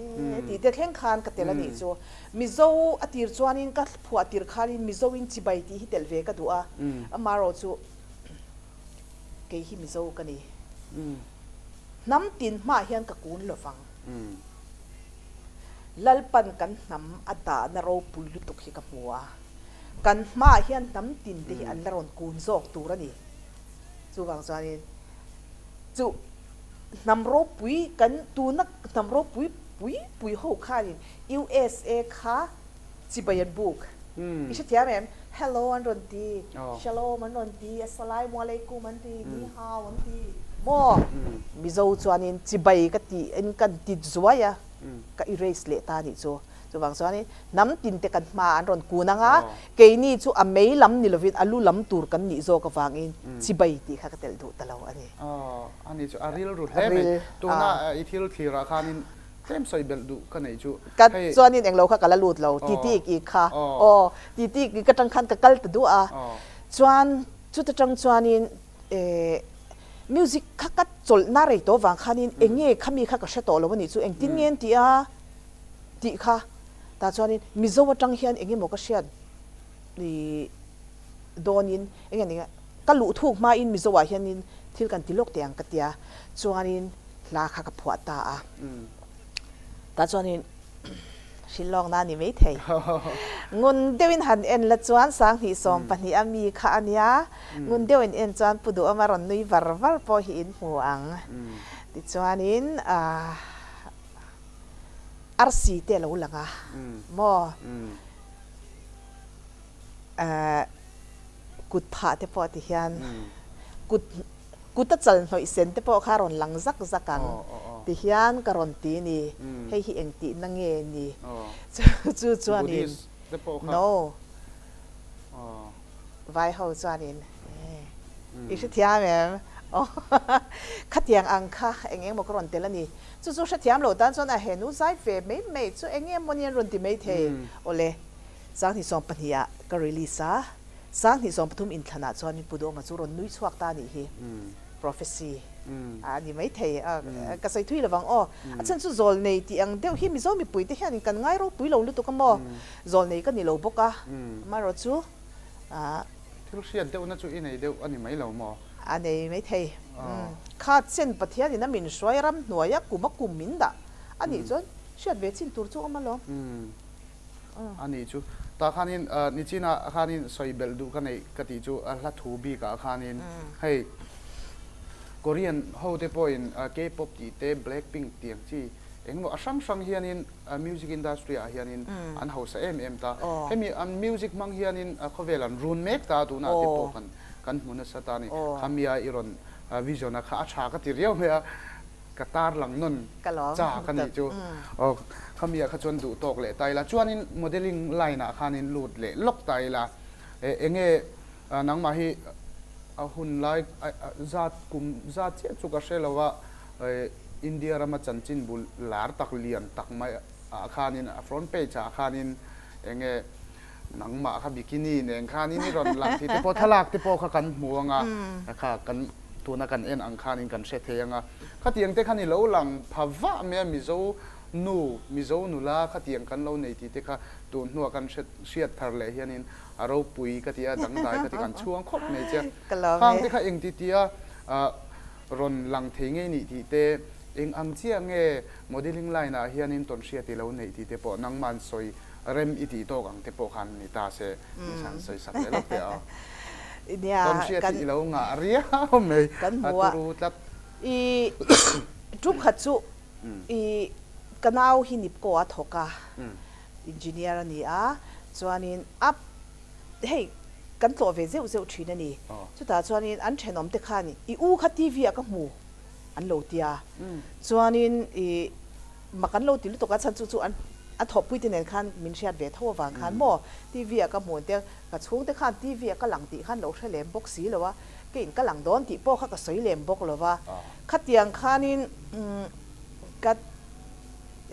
tih te thleng khan ka tel a nih chu. Mizo a tir chuanin ka phuah tir khanin Mizo in chibai tih hi telh ve ka duh a, amaherawh chu kei hi Mizo ka ni. Hnam tin hmaah hian ka kun lo vang. Lalpan kan hnam a dahna ropui lutuk hi ka hmu a, kan hmaah hian hnam tin te hi an la rawn kun zawk tur a ni. Chuvang chuanin chu hnam ropui kan tuna hnam ropui pui pui ho khanin USA kha chibai an buk. I hrethiam em? Hello an rawn ti, Shalom an rawn ti, Assalamualaikum an ti, Ni hao an ti maw? Mizo chuanin chibai ka tih in kan ti zuai a, ka erase leh ta nih chu. Chuvang chuanin hnam tin te kan hma an rawn kun ang a, keini chu a mei lam ni lovin a lu lam tur kan nih zawk avangin chibai tih kha ka telh duh ta lo a ni. Aw, ani chu a rilru hle mai. Tuna i thil thlirah khanin Tlem sawi belh duh ka neih chu Ka hei. Chuanin englo kha ka la lut lo, titi ki kha aw titi ki ka tang khan ka kal ta duh a, chuan chuta tang chuanin music kha ka chawlh na rei tawh vang khanin eng nge khami kha ka hre tawh lo a nih chu engtin nge an tih a tih kha tah chuanin Mizo atang hian eng emaw ka hriat ih dawnin eng nge nia ka luh thuk hmain Mizo ah hianin thil kan ti lawk teh ang ka tia chuanin Hla kha ka phuah ta a, tah chuanin hrilhlawkna a ni maithei. Ngun deuhin han en la chuan 2012 a mi kha a nia, ngun deuhin en chuan Pu Duhawma rawn nui var var pawh hi in hmu ang. Tichuanin arsi te a lo lang a maw? Kut phah te pawh tihian kut. Kut a chal hnawih sen te pawh kha rawn lang zak zak ang ti hian ka rawn ti ni. Hei hi eng tihna nge ni? Chu chuanin no vai ho chuanin i hrethiam em? Aw khatiang ang kha eng eng maw ka rawn tel a ni. Chu chu hrethiam lo tan chuan a henu zai ve mai mai chu eng nge mawni an rawn ti mai thei. Awle 2012 ah ka release a. 2013 inthlanah chuan Pu Duhawma chu rawn nui chhuak ta a nih hi. Prophecy a ni maithei a, ka sawi thui lovang aw. A chhan chu zawlnei tih ang deuh hi Mizo mipuite hianin kan ngai ropui lo lutuk a maw? Zawlnei ka ni lo bawk a, amaherawh chu ah. Thil hriat deuhna chu i nei deuh a ni mai lo maw? A nei maithei. Kha chen Pathianin a min hruai ramhnuaia kum a kum min dah a nih chuan hriat ve chin tur chu a awm alawm. A nih chu. Tah khanin Nichina khanin sawi belh duh ka neih ka tih chu a hla thu bikah khanin hei Korean ho te pawhin K-pop tih te Blackpink tih ang chi engemaw a hrang hrang hianin music industry ah hianin an hausa em em ta. Hemi an music hmang hianin khawvel an run mek ta tunah te pawh kan kan hmu nasa ta a ni. Khamia i rawn vision a kha a tha ka ti riau mai a. Ka tarlang nawn chak a nih chu. Aw, khami ah kha chuan duh tawk leh ta ila. Chuanin modelling line ah khanin lut leh lawk ta ila. Enge nangmah hi a hun lai zat kum zat chiah chu ka hre lo a, India rama chanchinbu lar tak lian tak mai ah khanin a front page ah khanin enge nangmah kha bikini nen khanin i rawn lang tih te pawh thlalak te pawh kha kan hmu ang a, kha kan tuna kan en ang khanin kan hre thei ang a, khatiang te khan i lo lang pha vah mai a, Mizo nu, Mizo nula khatiang kan lo nei tih te kha tun hnuah kan hre hriat thar leh hianin a ropui ka ti a, dangdai ka ti kan chhuang khawp mai che a, khang te kha engti tia rawn lang thei ngei nih tih te, eng ang chiah nge modelling line ah hianin tawn hriat i lo neih tih te pawh nangman sawi Rem i tih tawk ang te pawh khan ni ta se ni khan sawi sak leh lawk teh a. Tawn hriat hi i lo ngah riau mai a turu tlat. I tum khat chu i ka nau hi Nipco a thawk a, engineer a ni a, chuanin a hei kan tlawh ve zeuh zeuh thin a ni. Chutah chuanin an thenawm te khan i u kha TV ah ka hmu an lo tia, chuanin i Mak an lo ti lutuk a, chhan chu chu an a thawhpui te nen khan min hriat ve tho avang khan maw TV ah ka hmuh te ka chhungte khan TV ah ka lang tih khan lo hre lem bawk si lo a, keiin ka lang dawn tih pawh kha ka sawi lem bawk lo va, khatiang khanin ka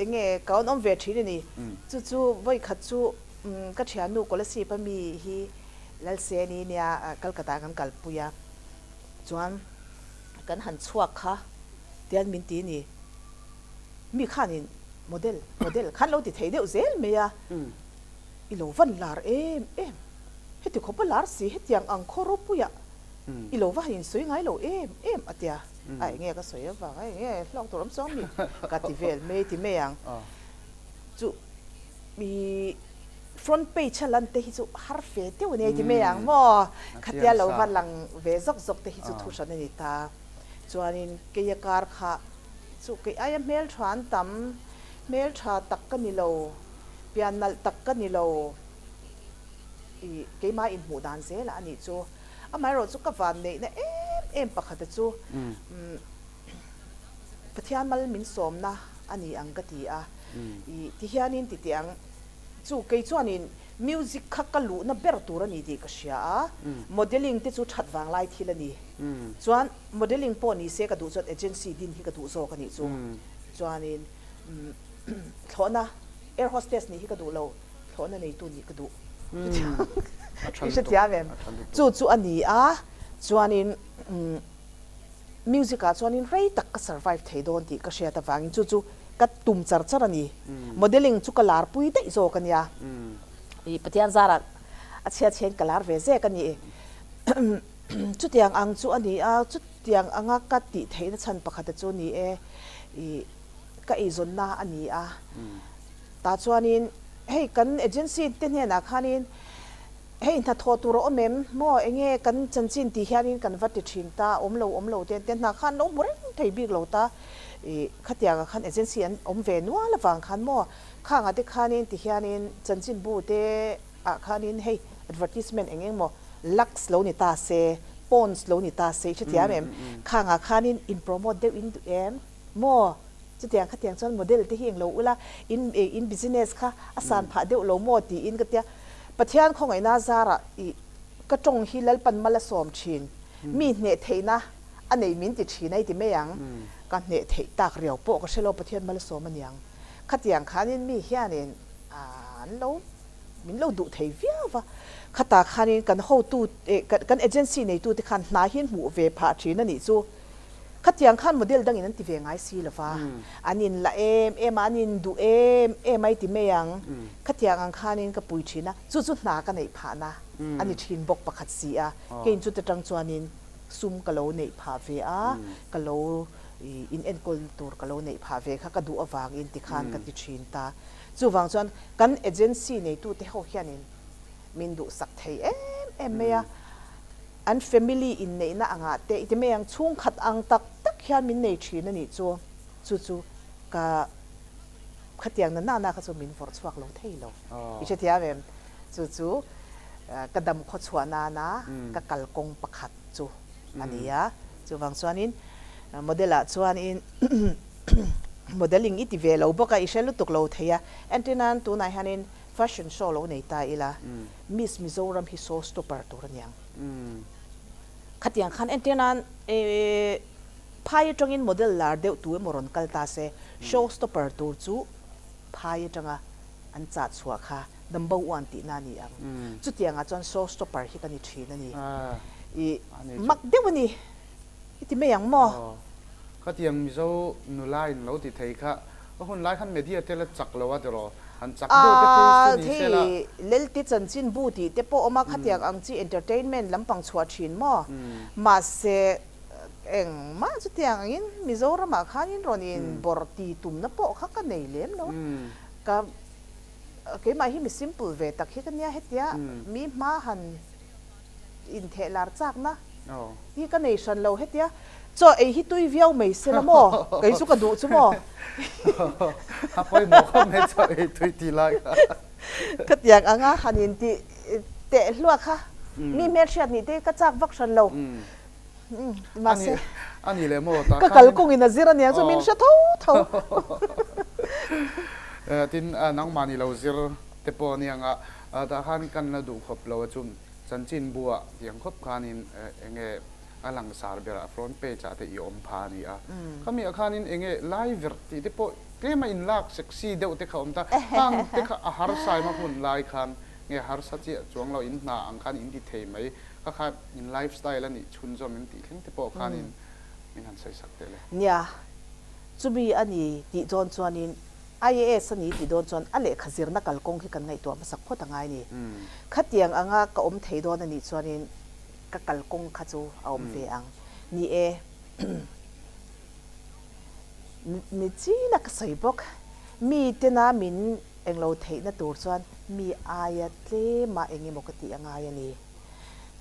eng nge ka rawn awm ve thin a ni, chu chu vawikhat chu ka thiannu Kolasib a mi hi. Lalseni nia Calcutta kan kalpui a, chuan kan han chhuak kha tian min ti ni, mi khanin model model khan lo ti thei deuh zel mai a, i lo van lar em em, heti khawpa lar si hetiang ang khaw ropuiah i lo va han insawi ngai lo em em a tia, a enge ka sawi avang a enge hlawk tur awm chuang mi ka ti vel mai ti mai ang chu i front page a lan te hi chu har fe deuh a ni ti mai ang maw khatia lo va lang ve zawk zawk te hi chu thu hran a ni ta chuanin keia kar kha chu kei aia hmeltha an tam hmeltha tak ka ni lo pian nalh tak ka ni lo i keimah inhmuh dan zelah a nih chu. Amaherawh chu ka van neihna em em pakhata chu Pathian mal min sawmna a ni ang ka ti a, i ti hianin ti teh ang chu kei chuanin music kha ka luhna ber tur a ni tih ka hria a, modelling te chu that vang lai thil a ni. Chuan modelling pawh ni se ka duh chuan agency din hi ka duh zawk a nih chu. Chuanin thlawhna air hostess nih hi ka duh lo. Thlawhna neitu nih ka duh. I hrethiam em? Chu chu a ni a, chuanin music ah chuanin rei tak ka survive thei dawn tih ka hriat avangin chu chu ka tum char char a ni. Modelling chu ka lar pui daih zawk a nia. I Pathian zarah a chhiat hian ka lar ve zek a ni. Chutiang ang chu a ni a, chutiang anga ka tih theihna chhan pakhata chu ni e, i ka eizawnna a ni a. Tah chuanin hei kan agency te hnenah khanin hei hnathawh tur a awm em maw enge kan chanchin tih hianin kan va ti thin ta awm lo awm lo te te hna khan lo hmu reng thei bik lo ta ih khatiangah khan agency an awm ve nual avang khan maw khangah te khanin ti hianin chanchinbu te ah khanin hei advertisement eng eng maw Lux lo ni ta se Ponds lo ni ta se i hrethiam em khangah khanin in promote deuh in duh em maw. Chutiang khatiang chuan model te hi englo ula in in business kha a san phah deuh lo maw tiin ka tia. Pathian khawngaihna zarah ih ka tawng hi Lalpan mal a sawm thin. Mi hneh theihna a nei min ti thin a i ti mai ang. Ka hneh theih tak riau pawh ka hre lo Pathian mal a sawm a niang. Khatiang khanin mi hianin an lo min lo duh thei viau va. Khatah khanin kan hotu kan agency neitute khan hna hi an hmuh ve phah thin a nih chu. Khatiang khan model dangin an ti ve ngai si lo va, an in la em em a, an in duh em em a i ti mai ang. Khatiang ang khanin ka pui thin a, chu chu hna ka neih phahna a ni thin bawk pakhat si a, kei chu ta tang chuanin sum ka lo neih phah ve a, ka lo in enkawl tur ka lo neih phah ve kha ka duh avangin tikhan ka ti thin ta. Chuvang chuan kan agency neitute ho hianin min duhsak thei em em mai a. An family inneihna angah te i ti mai ang, chhungkhat ang tak tak hian min nei thin a nih chu, chu chu ka khatiang na nana kha chu min vawrh chhuak lo thei lo, i hrethiam em? Chu chu ka dam khaw chhuah nana ka kalkawng pakhat chu a ni a, chuvang chuanin model ah chuanin modelling i ti ve lo bawk a, i hre lutuk lo thei a, entir nan tunah hianin fashion show lo nei ta ila, Miss Mizoram hi show stopper tur a niang. Khatiang khan entir nan phai atangin model lar deuh tu emaw rawn kal ta se, show stopper tur chu phai atanga an chah chhuah kha number one tihna a ni ang. Chutiangah chuan show stopper hi ka ni thin a ni. I mak deuh a ni. I ti mai ang maw? Khatiang Mizo nula in lo ti thei kha a hun lai khan media te la chak lo a tiraw? Han chak deuh te phei chu ni se la. Thei Lelti chanchin bu tih te pawh awm a, khatiang ang chi entertainment lampang chhuah thin maw? Mahse engmah chutiang angin Mizoramah khanin rawn in bawrh ti tumna pawh kha ka nei lem lo a. Ka keimah hi mi simple ve tak hi ka nia hetia mi hma han Intheh lar chakna hi ka nei hran lo hetia chaw ei hi tui viau mai se la maw kei chu ka duh chu maw. A pawimawh khawp mai chaw ei tui tih lai kha. Khatiang anga han in tih teh hluak kha mi hmelhriat nih te ka chak vak hran lo mahse A ni leh maw tah ka kalkawngin a zir aniang chu min hre tho tho. Tin nangmah ni lo zir te pawh aniang a tah khan kan la duh khawp lo a chu. Chanchinbuah tiang khawp khanin enge a langsar berah front page ah te i awm pha a ni a. Khami ah khanin enge lai verh tih te pawh tlema inlak sexy deuh te kha awm ta. Hang te kha a harsa ema hun lai khan Nge harsa chiah chuang lo in hna ang khan in ti thei mai. Kha kha in life style a nih chhunzawm em tih thleng te pawh khanin min han sawi sak teh le. Nia, chumi a ni tih dawn chuanin IAS a ni tih dawn chuan a lehkha zirna kalkawng hi kan ngaihtuah hmasak phawt a ngai ni. Khatiang anga ka awm thei dawn a nih chuanin ka kalkawng kha chu a awm ve ang. Ni e, ni chin a ka sawi bawk. Mi tena min englo theihna tur chuan mi aia tlema eng emaw ka tih a ngai a ni.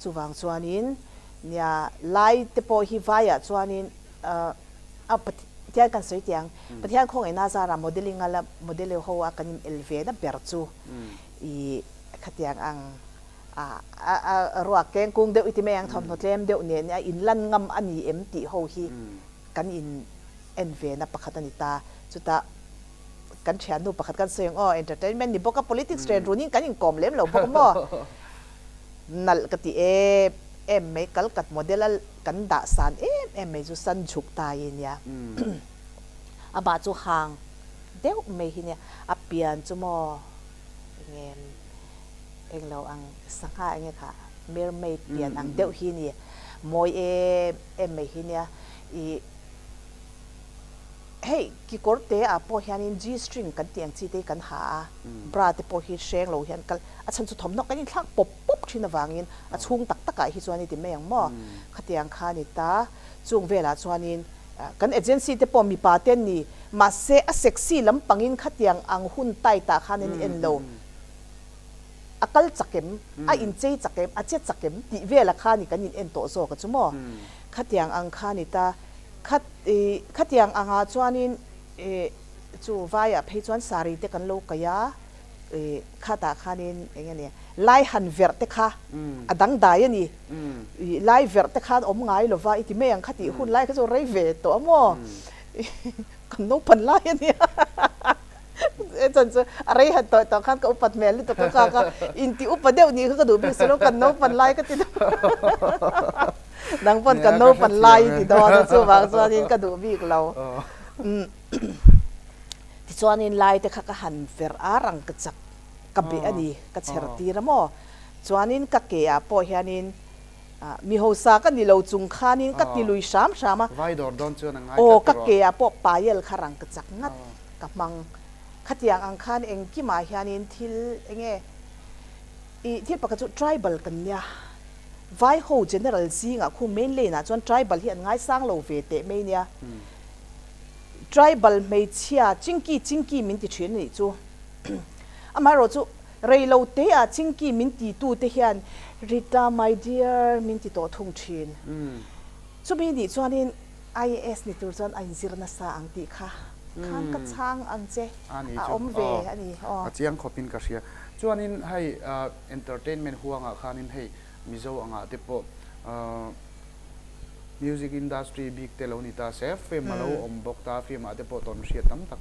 Chuvang chuanin nia lai te pawh hi vaiah chuanin a Pathian kan sawi teh ang, Pathian khawngaihna zarah modelling a la model ho a kan in el ve na ber chu i khatiang ang a ruak keng kung deuh i ti mai ang thawmhnaw tlem deuh nen a inlan ngam a ni em tih ho hi kan in en ve na pakhat a ni ta. Chutah kan thiannu pakhat kan sawi ang aw entertainment ni bawk a politics ren runin kan inkawm lem lo bawk maw nalh ka ti em em mai kalkat model a kan dah san em em mai chu san chhuk ta hi nia amah chu hang deuh mai hi nia a pian chu maw enge englo ang sangha enge kha mermaid pian ang deuh hi ni mawi em em mai hi nia ih. Hei kekawr te ah pawh hianin G-string kan tih ang chi te hi kan ha a, bra te pawh hi hreng lo hian kal a chhan chu thawmhnaw kan inthlak pawp pawp thin avangin a chhung tak takah hi chuan i ti mai ang maw? Khatiang kha a ni ta. Chung velah chuanin kan agency te pawh mipa te an ni, mahse a sexy lampangin khatiang ang hun tight ah khan an en lo. A kal chak em? A inchei chak em? A che chak em? Tih velah khan i kan in en tawh zawk a chu maw? Khatiang ang kha a ni ta. Khat i khatiang angah chuanin i chu vaiah phei chuan saree te kan lo kaih a, i khatah khanin eng nge ni lai han verh te kha a dangdai a ni. I lai verh te khan awm ngai lova i ti mai ang kha tih hun lai kha chu rei ve tawh a maw? Kan naupan lai a nia. E chuan chu a rei han tawih tawh khan ka upat hmel lutuk a ka ka inti upa deuh nih kha ka duh bik si lo kan naupan lai ka ti deuh nang pawn kan naupan lai i ti dawn a chuvang chuanin ka duh bik lo tichuanin lai te kha ka han verh a rang ka chak ka beh a ni ka chher tir a maw chuanin ka ke ah pawh hianin mi hausa ka ni lo chung khanin ka ti lui hram hram a aw ka ke ah pawh payal kha rang ka chak ngat. Ka hmang. Khatiang ang khan engkimah hianin thil eng nge i thil pakhat chu tribal kan nia. Vai ho general zingah khu main lane ah chuan tribal hi an ngaisang lo ve teh mai nia. Tribal hmeichhia chinki chinki min ti thin a nih chu. Amaherawh chu rei lo te ah chinki min ti tu te hian Rita my dear min ti tawh thung thin. Chumi nih chuanin IAS ni tur chuan a inzir nasa ang tih kha khan ka chhang ang che a awm ve a ni aw. A chiang khawpin ka hria. Chuanin hei entertainment huangah khanin hei Mizo angah te pawh music industry bik te lo ni ta se, film a lo awm bawk ta, film ah te pawh tawn hriat tam tak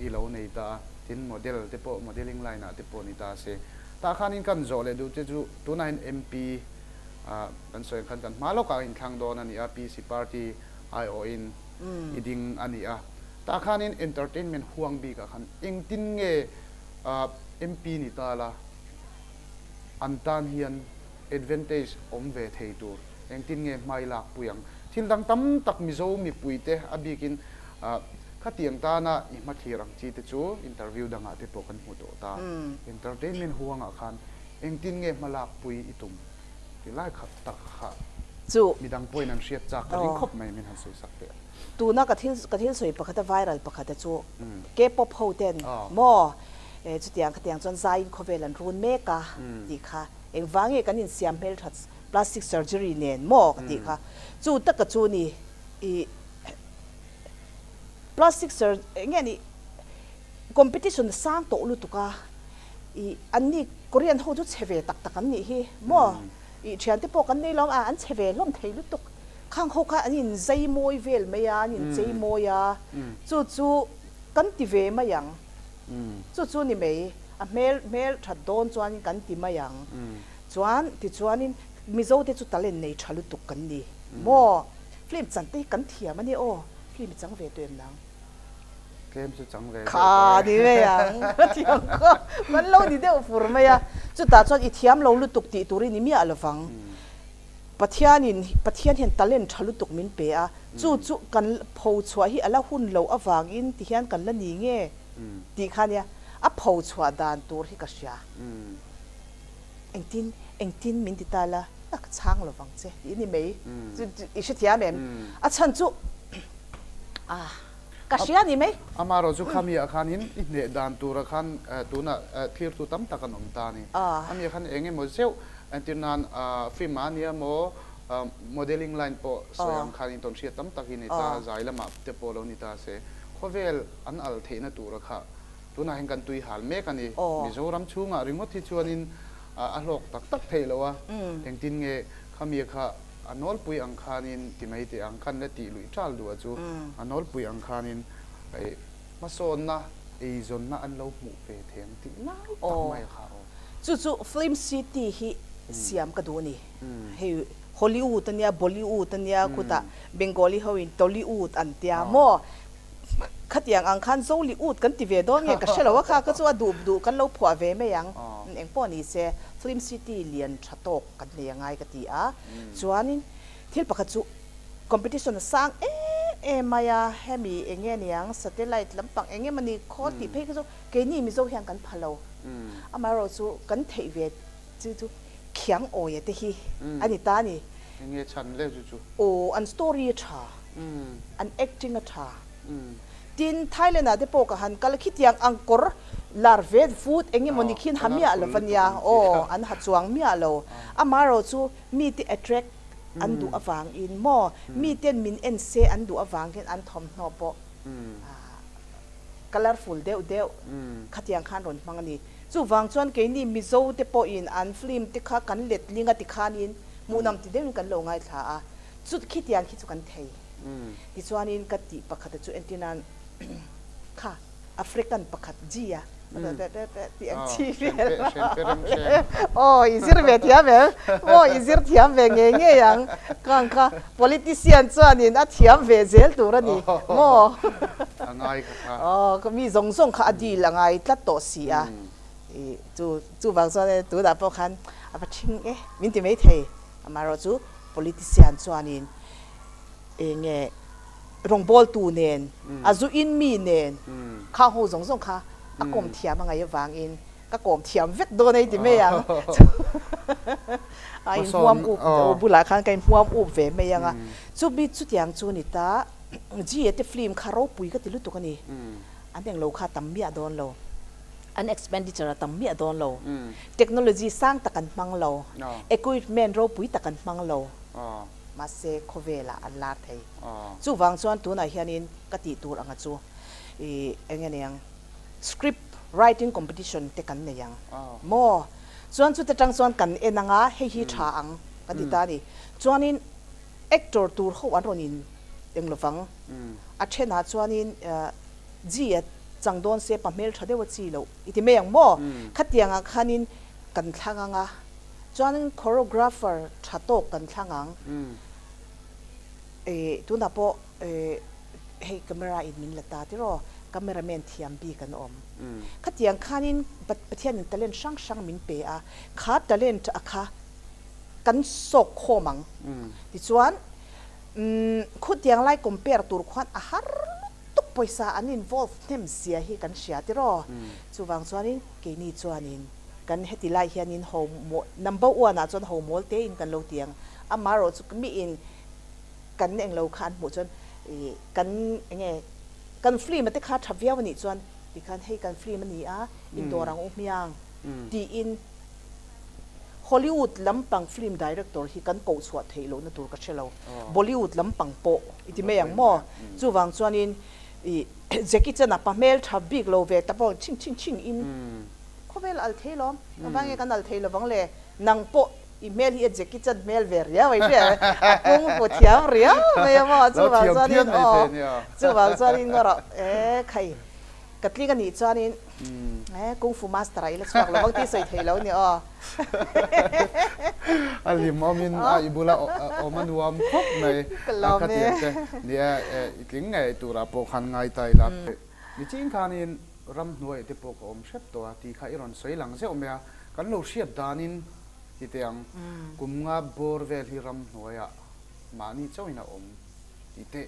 i lo nei ta a, tin model te pawh modelling line ah te pawh ni ta se. Tah khanin kan zawh leh duh che chu tunah hian MP Kan sawi ang khan kan hma lawkah a inthlang dawn a ni a, PC party aiawhin i ding a ni a. Tah khanin entertainment huang bikah khan engtin nge MP ni ta la an tan hian advantage awm ve thei tur engtin nge hmai lak pui ang. Thil dang tam tak Mizo mipuite a bikin khatiang tana i hmathlir ang chi te chu interview dangah te pawh kan hmu tawh ta. Entertainment huangah khan Engtin nge hmalak pui i tum ti lai khat tak kha Chu. Midang pawhin an hriat chak ka ring khawp mai min han sawi sak teh. Tuna ka thil ka thil sawi pakhat a viral pakhat a chu K-pop ho ten maw chutiang khatiang chuan zaiin khawvel an run mek a tih kha engvang nge kan insiam hmelthat plastic surgery nen maw ka tih kha chu taka chu ni i plastic sur enge ni competition a sang tawh lutuk a. Ih, anni Korean ho chu chhe ve tak tak an nih hi maw? Ih, thiante pawh kan nei lo a, an chhe ve hlawm thei lutuk. Khang ho kha an inzei mawi vel mai a, an inchei mawi a, chu chu kan ti ve mai ang. Chu chu ni mai, a hmel hmel that dawn chuanin kan ti mai ang. Chuan, tichuanin Mizo te chu talent nei tha lutuk kan ni maw? Film chan te hi kan thiam a nia aw, film i chang ve tawh em nang? Tlem chu chang ve deuh tawh e. Kha ni mai ang, ka thiam kha kan lo ni deuh fur mai a. Chutah chuan i thiam lo lutuk tih tur i ni miah lovang. Pathianin, Pathian hian talent tha lutuk min pe a, chu chu kan pho chhuah hi a la hun loh avangin ti hian kan la ni nge tih kha nia, a pho chhuah dan tur hi ka hria. Engtin, engtin min ti ta la, a ka chhang lovang che tih ni mai. Chu i hrethiam em? A chhan chu a ka hria ni mai. Amaherawh chu khamiah khanin i hneh dan tura khan tunah thlirtu tam tak an awm ta a ni. Amiah khan eng emaw zeuh entir nan film ah ania maw modelling line pawh sawi ang khanin tawnhriat tam tak hi nei ta, zai lamah te pawh lo ni ta se khawvel an al theihna tura kha Tunah hian kan tui hal mek a ni. Mizoram chhungah ringawt hi chuanin a hlawk tak tak theih loh a, engtin nge khami kha a nawlpui ang khanin ti mai teh ang, khan la tih luih ṭal duh a chu, a nawlpui ang khanin hmasawnna, eizawnna an lo hmuh ve thei ang tih lai tak mai kha aw. Chu chu Film City hi siam ka duh a ni. Hei Hollywood a nia, Bollywood a nia, khutah Bengali hoin Tollywood an tia maw? Khatiang ang khan Zoli ut kan ti ve dawn nge ka hre lo a kha ka chu a duh duh kan lo phuah ve mai ang. Eng pawh ni se Film City lian tha tawk kan nei a ngai ka ti a. Chuanin thil pakhat chu competition a sang em em mai a, hemi eng nge niang satellite lampang eng emaw ni khawl tih phei kha chu keini Mizo hian kan pha lo. Amaherawh chu kan theih ve chu chu khiang awia te hi a ni ta a ni. Eng nge chhan le chu chu? Aw an story a tha. An acting a tha. Tin, Thailand ah te pawh ka han kal a, khitiang ang kawr lar vet vut eng emaw ni khian ha miah lo va nia, aw an ha chuang miah lo. Amaherawh chu mite attract an duh avangin maw, miten min en se an duh avang hian an thawmhnaw pawh colourful deuh deuh khatiang khan rawn hmang a ni. Chuvang chuan keini Mizo te pawhin an film te kha kan letling a tikhanin hmuhnawm ti deuhin kan lo ngaithla a. Chu khitiang khi chu kan thei. Tichuanin ka tih pakhata chu entir nan kha African pakhat G a tih ang chi vel aw i zir ve thiam em? Aw i zir thiam ve ngei ngei ang. Kang kha politician chuanin a thiam ve zel tur a ni maw? A ngai kha kha. Aw mi zawng zawng kha a deal a ngai tlat tawh si a. Chu chuvang chuan tunah pawh khan a va ṭhing e min ti mai thei. Amaherawh chu politician chuanin eng nge rawngbawltu nen, a zu in mi nen khang ho zawng zawng kha a kawm thiam a ngaih avangin ka kawm thiam vek dawn a i ti mai ang. A inhmuam up bulah khan ka inhmuam up ve mai ang a. Chumi chutiang chu ni ta, G-a te film kha ropui ka ti lutuk a ni. An englo kha tam miah dawn lo. An expenditure a tam miah dawn lo. Technology sang tak an hmang lo. Equipment ropui tak an hmang lo. Mahse khawvelah an lar thei. Chuvang chuan tunah hianin ka tih tur anga chu ih eng nge niang script writing competition te kan nei ang maw? Chuan chute tang chuan kan en anga hei hi tha ang ka ti ta a ni. Chuanin actor tur ho an rawn in eng lovang. A thenah chuanin Ji a chang dawn se pa hmel tha deuh a chi loh i ti mai ang maw? Khatiangah khanin kan thlang ang a, chuanin choreographer tha tawk kan thlang ang. Ih tunah pawh ih hei camera in min la ta tiraw, cameraman thiam bik an awm. Khatiang khanin Pathianin talent hrang hrang min pe a, kha talent a kha kan sawk khawm ang. Tichuan umm khutiang lai compare tur khuan a har lutuk. Tuk pawisa an involve hnem zia hi kan hria tiraw? Chuvang chuanin keini chuanin kan heti lai hianin ho mawl number one ah chuan ho mawl tein kan lo ti ang. Amaherawh chu miin kan englo kha an hmuh chuan ih kan enge kan film a te kha tha viau a nih chuan tikhan hei kan film a ni a indawr ang u hmiang tiin Hollywood lampang film director hi kan koh chhuah theih lohna tur ka hre lo. Bollywood lampang pawh i ti mai ang maw? Chuvang chuanin i Jackie Chan-a pa hmel tha bik lo ve ta pawh chhing chhing chhing in khawvel a al thei lawm. Engvang nge kan al thei lovang le? Nang pawh i hmel hi a Jackie Chan hmel ve riau a i hria em? A kung fu thiam riau mai a maw? Chuvang chuanin aw chuvang chuanin ngaw rawh e khai. Ka tling a nih chuanin eh Kung Fu Master ah i la chhuak lo vang tih sawi theih lo ni aw. A hlim awmin a i bula awm a nuam khawp mai. Ka lawm e. Khatiang te nia i tling ngei turah pawh khan ngai ta ila. Nichin khanin ramhnuaiah te pawh ka awm hrep tawh a tih kha i rawn sawi lang zeuh mai a, kan lo hriat danin ti teh ang, kum nga bawr vel hi ramhnuaiah mahni chauhin a awm tih teh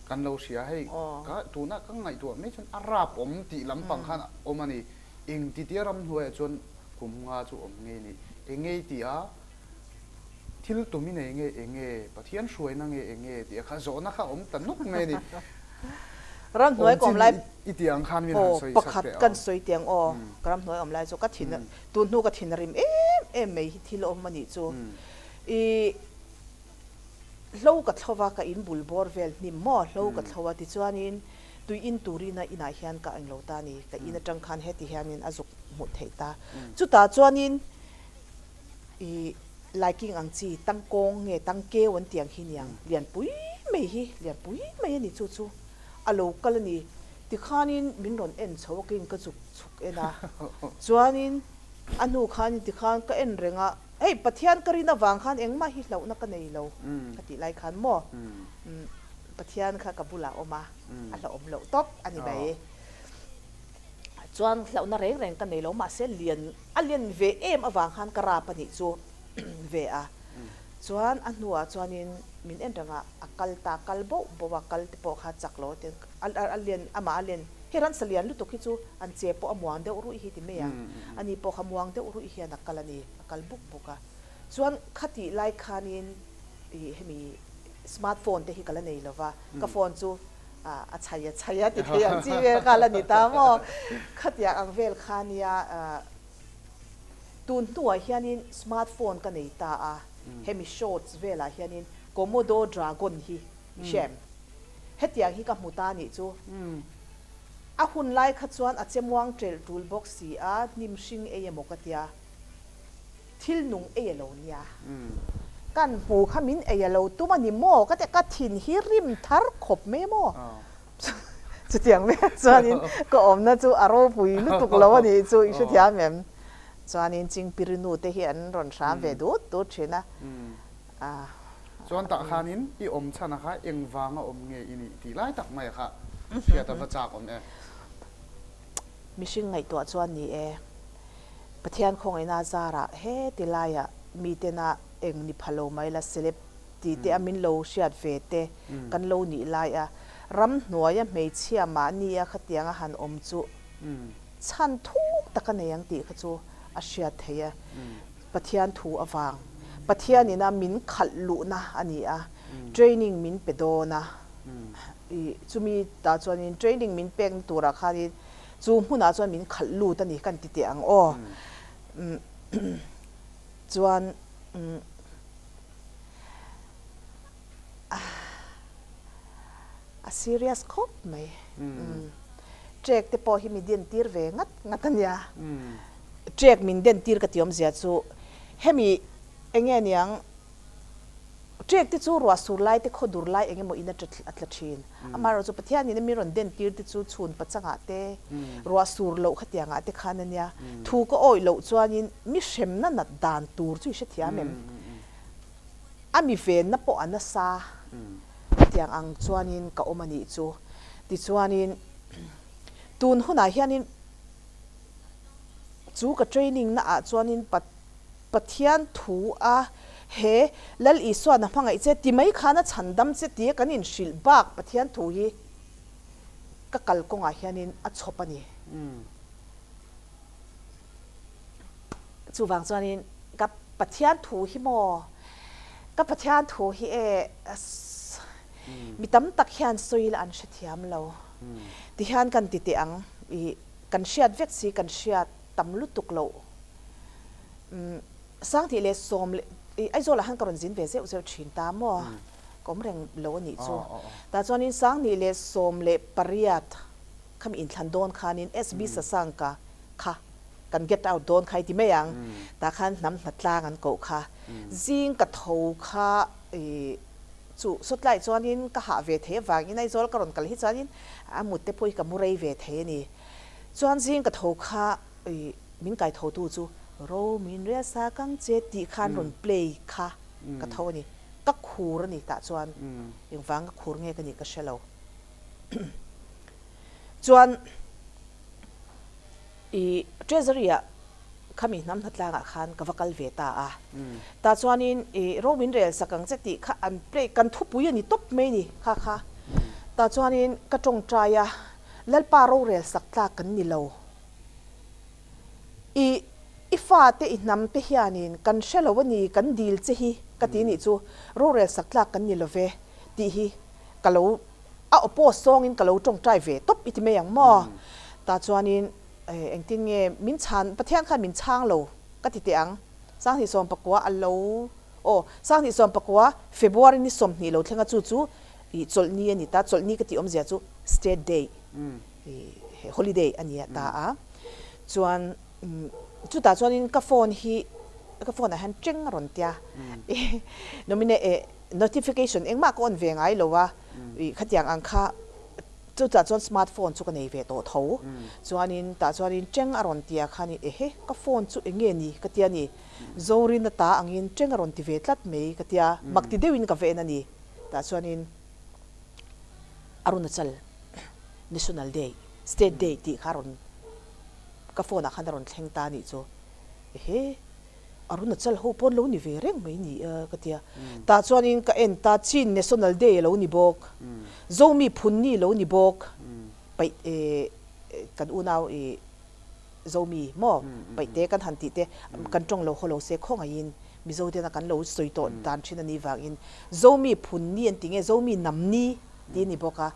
kan lo hria. Hei ka tuna ka ngaihtuah mai chuan a rap awm tih lampang khan a awm a ni. Engtitia ramhnuaiah chuan kum nga chu awm ngei ni? Engei tih a? Thil tum i nei nge eng nge? Pathian hruaina nge eng nge? Tih a kha zawhna kha awm ta nuk mai a ni. Ramhnuai Awm ka awm chin lai i tih ang khan min han aw sawi sak pakhat teh kan aw. sawi tih ang aw. Ka ramhnuai awm lai chu ka thin tun hnu ka thin a rim em em mai hi thil awm a nih chu. I hlo ka thlo va, ka in bul bawr vel hnim maw hlo ka thlo a tichuanin tui in turina inah hian ka englo ta a ni. Ka in atang khan heti hianin a zuk hmuh theih ta. Chutah chuanin I laiking ang chi tangkawng nge tangkeu an tih ang hi niang lianpui mai hi lianpui mai a ni chu chu a lo kal a ni tikhanin min rawn en chho a keiin ka chuk chhuk en a chuanin a hnu khanin tikhan ka en reng a hei Pathian ka rin avang khan engmah hi hlauhna ka nei lo ka tih lai khan maw Pathian kha ka bulah a awm a a hlauhawm loh tawp a ni mai. Chuan hlauhna reng reng ka nei lo mahse lian a lian ve em avang khan ka rap a nih chu ve a. Chuan a hnuah chuanin min en reng a, a kal ta kal boh boh a, kal te pawh kha chak lo te a lian amah a lian hei ransa lian lutuk hi chu an che pawh a muang deuh ruih hi ti mai ang. Ani pawh kha muang deuh ruih hian a kal a ni, a kal buk buk a. Chuan khatih lai khanin ih hemi smart phone te hi ka la nei lo va, ka phone chu a chhai a chhai a ti thei ang chi vel kha la ni ta maw? Khatiang ang vel kha nia tun hnuah hianin smart phone ka nei ta a, hemi shorts velah hianin Komodo dragon hi i hre em? Hetiang hi ka hmu ta nih chu. A hun lai kha chuan a che muang ṭelh ṭul bawk si a, hnim hring ei emaw ka tia. Thil nung ei a lo nia. Kan hmu kha min ei a lo tum a ni maw? Ka ti a, ka thin hi rim thar khawp mai maw? Chutiang vel chuanin ka awmna chu a ropui lutuk lo a nih chu i hrethiam em? Chuanin Chingpirinu te hi an rawn hram ve dut dut thin a. Chuan tah khanin i awm chhan a kha engvanga awm nge i nih tih lai tak mai a kha hriat a va chak awm e. Mihring ngaihtuah chuan ni e, Pathian khawngaihna zarah heti laiah mitena eng ni pha lo mai la celeb ti te a min lo hriat ve te kan lo nih lai a, ramhnuaia hmeichhia mahni a khatiang a han awm chu chhan thuk tak a nei ang tih kha chu a hriat theih e. Pathian thu avang Pathian ina min khalh luhna a ni a, training min pe dawn a, I chumi tah chuanin training min pekna turah khanin chu hmunah chuan min khalh lut a ni kan ti teh ang aw. Chuan a serious khawp mai. Trek te pawh hi mi den tir ve ngat ngat a nia. Trek min den tir ka ti awmzia chu hemi enge niang Ṭek te chu ruah sur lai te khaw dur lai eng emaw in a a tla ṭhin. Amaherawh chu Pathianin a mi rawn den tir te chu chhun pachangah te, ruah sur loh khatiangah te khan a nia. Thu ka awih loh chuanin mi hremna nat dan tur chu i hrethiam em? A mi venna pawh a nasa khatiang ang chuanin ka awm a nih chu. Tichuanin tun hunah hianin chu ka training naah chuanin Pathian thu a he Lal Isuan a hmangaih che ti mai khan a chhandam che tia kan inhrilh bak Pathian thu hi ka kal kawngah hianin a chhawp a ni. Chuvang chuanin ka Pathian thu hi maw ka Pathian thu hi e mi tam tak hian sawi ila an hrethiam lo tihian kan ti teh ang i kan hriat vek si kan hriat tam lutuk loh. Umm Sangtih leh Sawm leh ih Aizawlah khan ka rawn zin ve zeuh zeuh thin ta maw? Ka awm reng lo a nih chu. Tah chuanin Sangnih leh 18 khami inthlan dawn khanin SB Sasangka kha kan get out dawn kha i ti mai ang. Tah khan hnam hnatlang an koh kha. Zing ka tho kha ih chu sawtlai chuanin ka hah ve thei avangin Aizawl ka rawn kal hi chuanin a mut te pawh hi ka mu rei ve thei a ni. Chuan zing ka tho kha ih Min kai tho tu chu Ro min rel sa kang che tih khan rawn play kha ka tho a ni. Ka khur a ni tah chuan engvang ka khur nge ka nih ka hre lo. Chuan i Treasury ah khami hnam hnatlangah khan ka va kal ve ta a. Tah chuanin i ro min rel sak ang che tih kha an play kan thupui a ni tawp mai ni kha kha. Tah chuanin ka tawngtai a, Lalpa rorel sak tlak kan ni lo. I i fate i hnam te hianin kan hre lo a ni kan dil che hi ka ti nih chu rorel sak tlak kan ni lo ve tih hi ka lo a oppose zawngin ka lo tawngtai ve tawp i ti mai ang maw? Tah chuanin engtin nge min chhan Pathian khan min chhang lo ka ti teh ang. 2019 a lo aw 2019 February ni 20 lo thlenga chu chu ih chawlhni a ni ta chawlhni ka tih awmzia chu state day ih holiday a ni ta a chuan chutah chuanin ka phone hi ka phone ah hian teng a rawn tia nomine eh notification engmah ka on ve ngai lo a ih khatiang ang kha chutah chuan smart phone chu ka nei ve tawh tho chuanin tah chuanin teng a rawn tia khanin ehe ka phone chu eng nge ni ka tia ni Zorina ta angin teng a rawn ti ve tlat mai ka tia mak ti deuhin ka ven a ni tah chuanin Arunachal National Day State Day tih kha a rawn ka phone ah khan a rawn thleng ta a nih chu ehe. Arunachal ho pawn lo ni ve reng mai ni a ka ti a. Tah chuanin ka en ta Chin National Day a lo ni bawk, Zomi Phunni lo ni bawk, paih eh kan unau ih Zomi maw paihte kan han tih te kan tawng lo haw lo se khawngaihin Mizo tena kan lo sawi tawh dan thin a nih vangin Zomi Phunni an ti nge Zomi Namni tih a ni bawk a.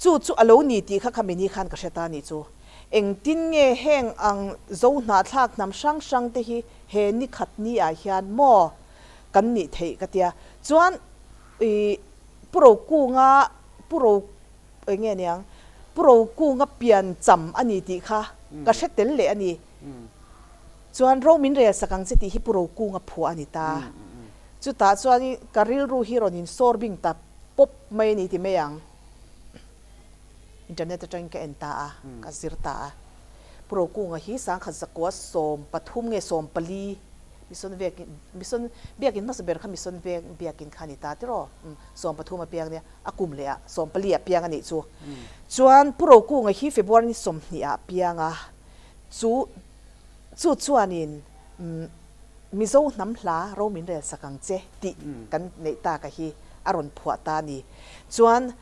Chu chu a lo ni tih kha kha mini khan ka hre ta a nih chu. Engtin nge heng ang zo hnahthlak hnam hrang hrang te hi he ni khat ni ah hian maw kan nih theih ka tia. Chuan i Pu Rokunga Pu Ro eng nge niang Pu Rokunga pian cham a ni tih kha ka hre tel leh a ni. Chuan ro min rel sak ang che tih hi Pu Rokunga phuah a ni ta. Chutah chuan ka rilru hi rawn insawr bing ta pawp mai a ni ti mai ang. Internet atangin ka en ta a, ka zir ta a. Pu Rokunga hi 1913 nge 14 Mission Vek Mission Biakin hmasa ber kha Mission Veng Biakin kha a ni ta tiraw? Umm 13 a piang nia, a kum leh ah 14 a piang a nih chu. Chuan Pu Rokunga hi February ni 20 ah a piang a, chu chu chuanin umm Mizo hnam hla ro min rel sak ang che tih kan neih taka hi a rawn phuah ta a ni. Chuan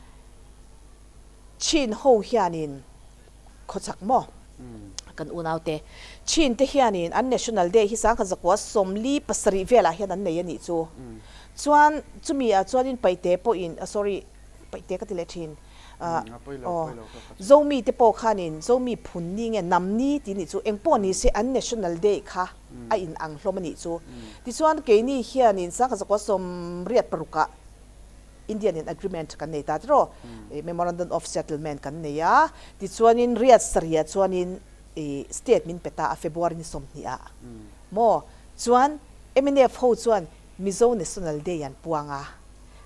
Chin ho hianin khawchhak maw kan unaute Chin te hianin an National Day hi 1947 velah hian an nei a nih chu. Chuan chumi ah chuanin Paite pawhin sorry Paite ka ti leh thin aw Zomi te pawh khanin Zomi phun ni nge nam ni tih nih chu engpawh ni se an National Day kha a in ang hlawm a nih chu. Tichuan keini hianin 1986 ah Indian in agreement kan nei ta tiraw, memorandum of settlement kan nei a, tichuanin riat sarih ah chuanin state min pe ta a February ni 20 ah maw, chuan mnf ho chuan Mizo National Day an puang a,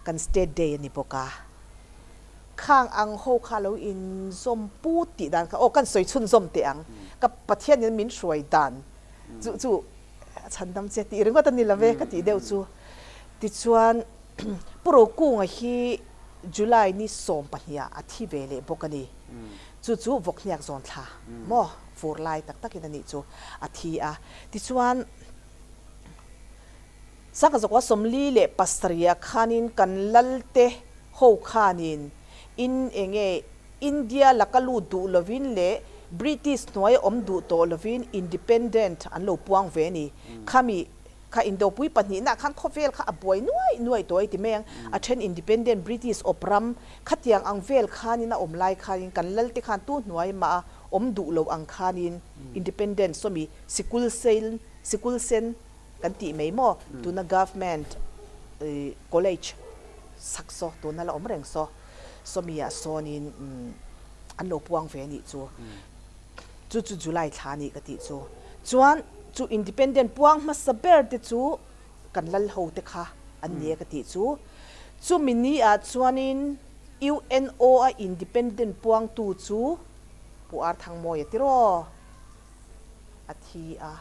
kan state day a ni bawk a, khang ang ho kha lo inzawm put tih dan kha aw kan sawi chhunzawm teh ang, ka Pathian in min hruai dan chu chu a chhandam che tih ringawt a ni lo ve ka tih deuh chu, tichuan. Pu Rokunga hi July ni 12 ah a thi ve leh bawk a ni. Chu chu vawkhniak zawn thla maw fur lai tak takin a nih chu a thi a. Tichuan 1947 ah khanin kan lalte ho khanin in enge India laka lut duh lovin leh British hnuaia awm duh tawh lovin Independent an lo puang ve a ni. Khami Kha indopui pahnihna khan khawvel kha a buai nuaih nuaih tawh a ti mai ang. A then independent British awp ram khatiang ang vel khanin a awm lai khanin kan lalte khan tu hnuai mah a awm duh lo ang khanin independent sawmi sikul sen sikul sen kan tih mai maw tuna government college sak saw tuna la awm reng saw sawmi ah sawnin an lo puang ve a nih chu. Chu chu July thla a nih ka tih chu. Chuan chu independent puang hmasa ber te chu kan lal ho te kha an ni e ka tih chu. Chumi ni ah chuanin UNO a independent puangtu chu Pu Ar Thangmawia tiraw a thi a.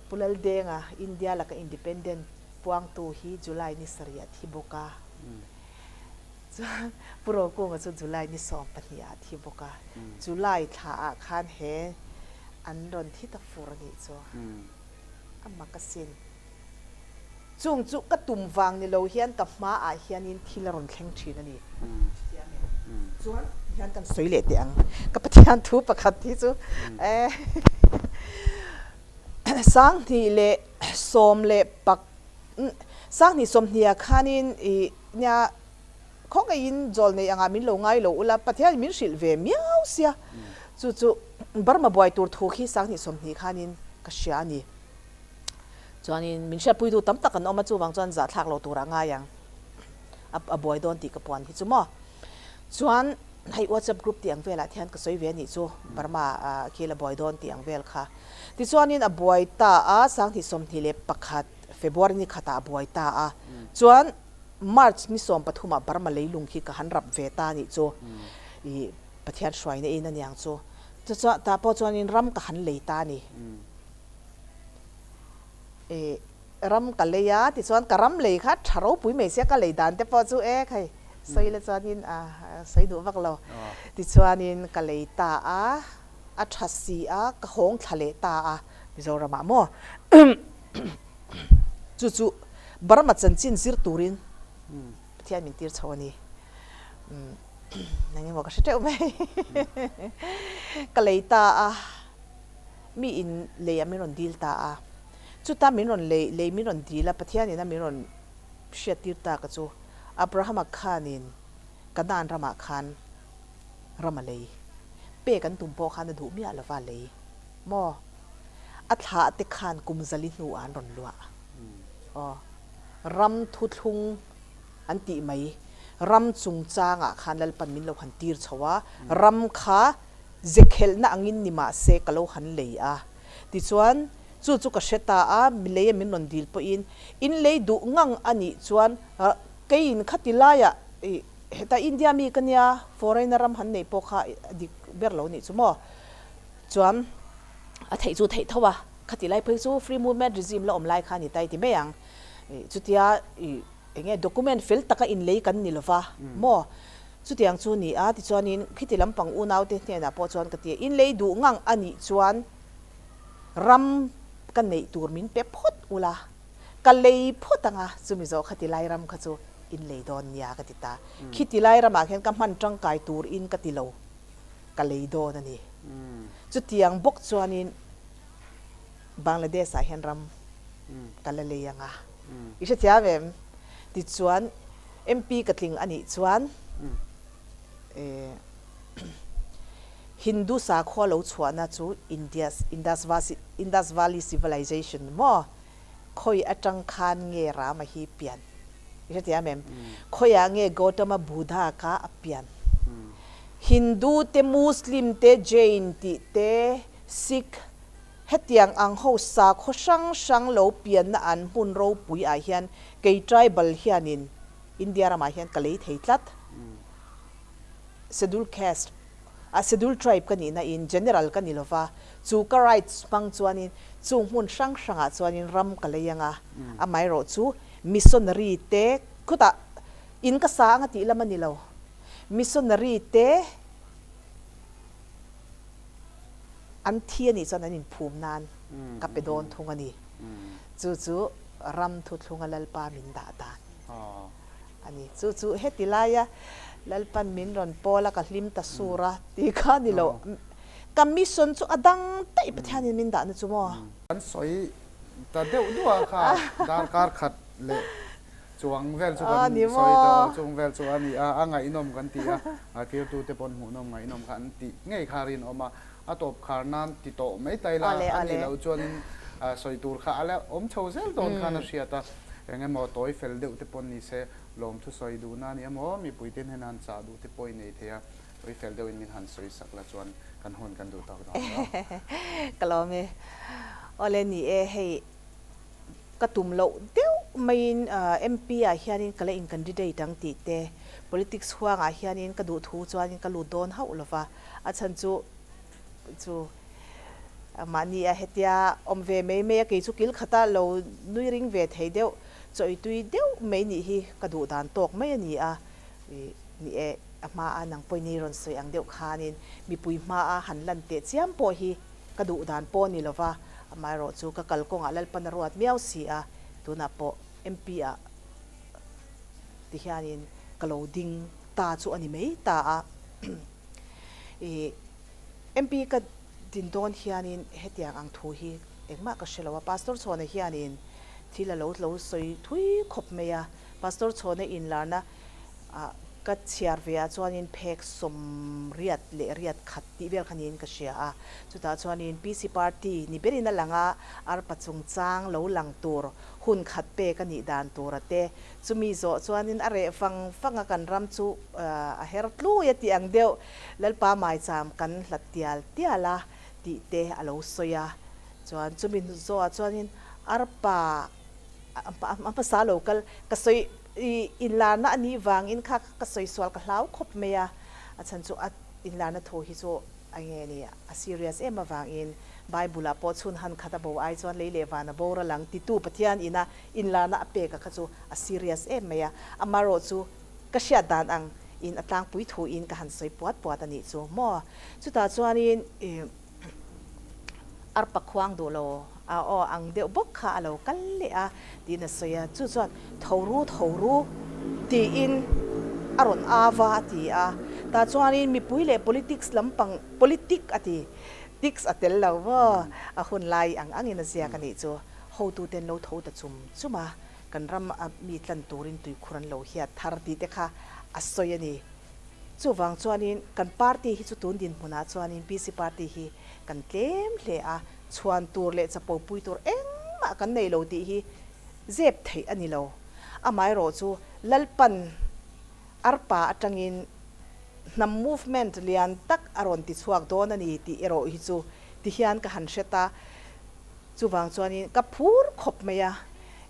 Pu Laldenga India laka independent puangtu hi July ni sarih a thi bawk a. Chuan Pu Rokunga chu July ni 12 ah a thi bawk a, July thla ah khan he an rawn thi ta fur a nih chu. A mak asin. Chung chu ka tum vang ni lo hian ka hma ah hianin thil a rawn thleng thin a ni. Chutiang em? Chuan tihian kan sawi leh teh ang. Ka Pathian thu pakhat hi chu 2010 2020ah khanin ih nia khawngaihin zawl nei angah min lo ngai lo ula Pathianin min hrilh ve miau sia. Chu chu Burma buai tur thu khi 2020 khanin ka hria a ni. Chuanin min hriatpuitu tam tak an awm a, chuvang chuan zahthlak lo turah ngai ang. A buai dawn tih ka puan hi chu maw. Chuan hei WhatsApp group tih ang velah te hian ka sawi ve a nih chu, Burma khi la buai dawn tih ang vel kha. Tichuanin a buai ta a, 2021 February ni khatah a buai ta a. Chuan March ni 13 ah Burma leilung khi ka han rap ve ta a nih chu. Ih Pathian hruaina in a niang chu. Chuchuan tah pawh chuanin ram ka han lei ta a ni. Ih ram ka lei a tichuan ka ram lei kha tha ropui mai sia ka lei dan te pawh chu e khai sawi la chuanin a sawi duh vak lo tichuanin ka lei ta a a tha si a ka hawng thla leh ta a Mizoramah maw chu chu Burma chanchin zir turin Pathian min tir chho a ni eng emaw ka hre teuh mai ka lei ta a. Mi in lei ah min rawn dil ta a, chuta min rawn lei, lei min rawn dil a, Pathian in a min rawn hriat tir ta ka chu, Abrahama khanin Kanaan ramah khan ram a lei, pek an tum pawh khan a duh miah lova a lei maw? A thlah te khan kum zali hnu ah an rawn luah aw, ram thuthlung an tih mai, ram chungchangah khan Lalpan min lo han tir chho a, ram kha Zekhelhna angin ni mah se ka lo han lei a. Tichuan, chu chu ka hre ta a, mi leia min rawn dil pawhin, in lei duh ngang a nih chuan keiin khati laiah ih heta India mi ka nia, foreigner ram han neih pawh kha a dik ber lo nih chu maw? Chuan a theih chu theih tho a, khati lai phei chu free movement regime la awm lai kha a ni ta i ti mai ang. Ih chutia ih eng nge document fel taka inlei kan ni lova maw? Chutiang chu ni a, tichuanin khiti lampang unaute hnenah pawh chuan ka ti a, in lei duh ngang a nih chuan ram ka neih tur min pe phawt ula, ka lei phawt ang a, chumi zawh khati lai ram kha chu in lei dawn nia ka ti ta. Khiti lai ramah khian ka hman tangkai tur in ka ti lo, ka lei dawn a ni. Chutiang bawk chuanin Bangladesh ah hian ram ka la lei ang a, i hrethiam em? Tichuan MP ka tling a nih chuan Hindu sakhua lo chhuahna chu India's Indus Valley Civilization maw? Khawi atang khan nge Rama hi pian? I hrethiam em? Khawiah nge Gautama Buddha kha a pian? Hindu te, Muslim te, Jain tih te, Sikh Hetiang ang ho sakhaw hrang hrang lo pianna an hmun ropui ah hian kei tribal hianin India ramah hian ka lei thei tlat. Schedule caste ah schedule tribe ka nihna in general ka ni lova, chu ka rights hmang chuanin chung hmun hrang hrangah chuanin ram ka lei anga, amaherawh chu missionary te khutah in ka sa anga tih lam a ni lo, missionary te. An thi a nih chuan an inphum nan ka pe dawn thung a ni. Chu chu ram thuthlunga Lalpa min dah dan a ni. Chu chu heti laia Lalpan min rawn pawl a, ka hlim ta sur a tih kha a ni lo. Ka mission chu a dang daih Pathianin min dahna chu maw? Kan sawi ta deuh duh a kha darkar khat leh Chuang vel chu kan sawi tawh a, chung vel chu a ni a, a ngaihnawm kan ti a, a thirtute pawn hmuhnawm ngaihnawm kha an tih ngei kha a rinawm a, a tawp khar nan ti tawh mai ta ila, a nih loh chuanin sawi tur kha a la awm chho zel dawn khan a hriat a, eng emaw tawi fel deuh te pawn ni se, lawmthu sawi duhna a ni emaw, mipuite hnena han chah duh te pawh i nei thei a, tawi fel deuhin min han sawi sak la chuan kan hun kan duh tawk dawn lo. Ka lawm e. Awle ni e, hei. Ka tum loh deuh maiin MP ah hianin ka la in candidate ang tih te, politics huangah hianin ka duh thu chuanin ka lut dawn hauh lova, a chhan chu chu mahni a hetia awm ve mai mai a, kei chu kil khata lo nui ring ve thei deuh, chawi tui deuh mai nih hi ka duh dan tawk mai a ni a. Ni e, a hmaa nang pawhin i rawn sawi ang deuh khanin mipui hmaa han lan teh chiam pawh hi ka duh dan pawh a ni lova, amaherawhchu ka kalkawngah Lalpan a ruat miau si a, tunah pawh MP ah ti hianin ka lo ding ta chu a ni mai ta a. I MP ka din dawn hianin hetiang ang thu hi engmah ka hre lo a, Pastor Chhawna hianin thil a lo lo sawi thui khawp mai a, Pastor Chhawna inlarna ah ka chhiar ve ah chuanin phek sawmriat leh riat khat tih vel kha niin ka hria a, chutah chuanin PC Party ni berin a lang a, arpa chungchang lo lang tur hun khat pek a nih dan tura te, chumi zawh chuanin a reh vang vang a kan ram chu a her tlui a tih ang deuh Lalpa maicham kan hlat tial tial a tih te a lo sawi a, chuan chumi zawhah chuanin arpa a hmasa lo kal ka sawi I inlarna a nih vangin kha ka sawi sual ka hlau khawp mai a, a chhan chu a inlarna thu hi chu a nge ni a serious em avangin Bible ah pawh chhun han khat a bo ai chuan lei leh van a boral ang titu Pathian ina inlarna a pek a kha chu a serious em mai a, amaherawh chu ka hriat dan ang in a tlangpui thu in ka han sawi puat puat a nih chu maw. Chutah chuanin i. Arpa khuang duh lo a aw ang deuh bawk kha a lo kal leh a tiin a sawi a, chu chuan tho ru tho ru tiin a rawn au a a ti a, tah chuanin mipui leh politics lampang politic a ti tics a tel lo maw a hun lai ang angin a ziak a nih chu hotuten lo tho ta chum chum a, kan ram a mi tlan turin tuikhur an lo hiat thar tih te kha a sawi a ni. Chuvang chuanin kan party hi chu tun dinhmunah chuanin PC party hi kan tlem hle a, chhuan tur leh chapo pui tur engmah kan nei lo tih hi zep theih a ni lo. Amaherawh chu Lalpan arpa atangin hnam movement lian tak a rawn ti chhuak dawn a ni tih erawh hi chu tihian ka han hre ta. Chuvang chuanin ka phur khawp mai a,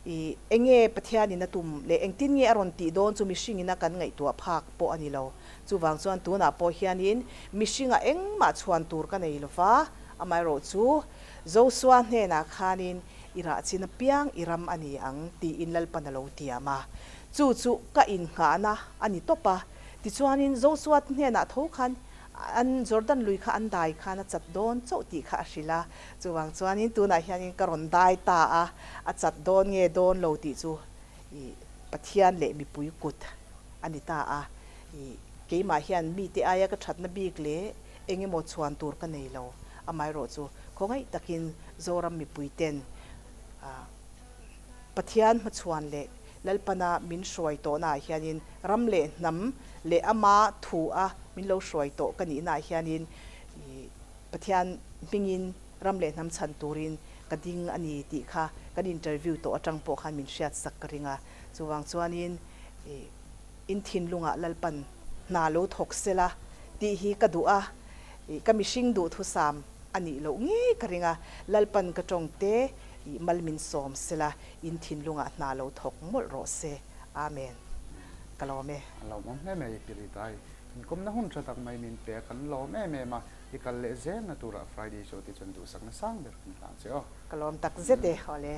I enge Pathianin a tum leh engtin nge a rawn tih dawn chu mihringin a kan ngaihtuah phak pawh a ni lo. Chuvang chuan tunah pawh hianin mihringah engmah chhuan tur ka nei lo va, amaherawh chu Josua hnenah khanin i rah chin apiang i ram a ni ang tiin Lalpan a lo tiam a. Chu chu ka innghahna a ni tawp a. Tichuanin Josua hnenah tho khan An Jordan lui kha an dai khan a chat dawn chauh tih kha a hrilh a, chuvang chuanin tunah hianin ka rawn dai ta a, a chat dawn nge dawn lo tih chu i Pathian leh mipui kut a ni ta a, i keimah hian mite aia ka thatna bik leh eng emaw chhuan tur ka nei lo, amaherawh chu khawngaih takin Zoram mipuiten ah Pathian hmachhuan leh Lalpana min hruai tawhnaah hianin ram leh hnam leh ama thu a min lo hruai tawh ka nihnaah hianin Pathian hmingin ram leh hnam chhan turin ka ding a ni tih kha kan interview tawh atang pawh khan min hriat sak ka ring a. Chuvang chuanin in thinlungah Lalpan hna lo thawk sela tih hi ka duh a, ka mihring duhthusam a nih loh ngei ka ring a, Lalpan ka tawngte mal min sawm sela In thinlungah hna lo thawk mawlh rawh se. Amen. Ka lawm e. A lawmawm hle mai Piritai. Inkawmna hun tha tak mai min pe a, kan lawm em em a, i kal leh zelna turah Friday show te chuan duhsakna sang ber kan hlang che aw. Ka lawm tak zet e, awle.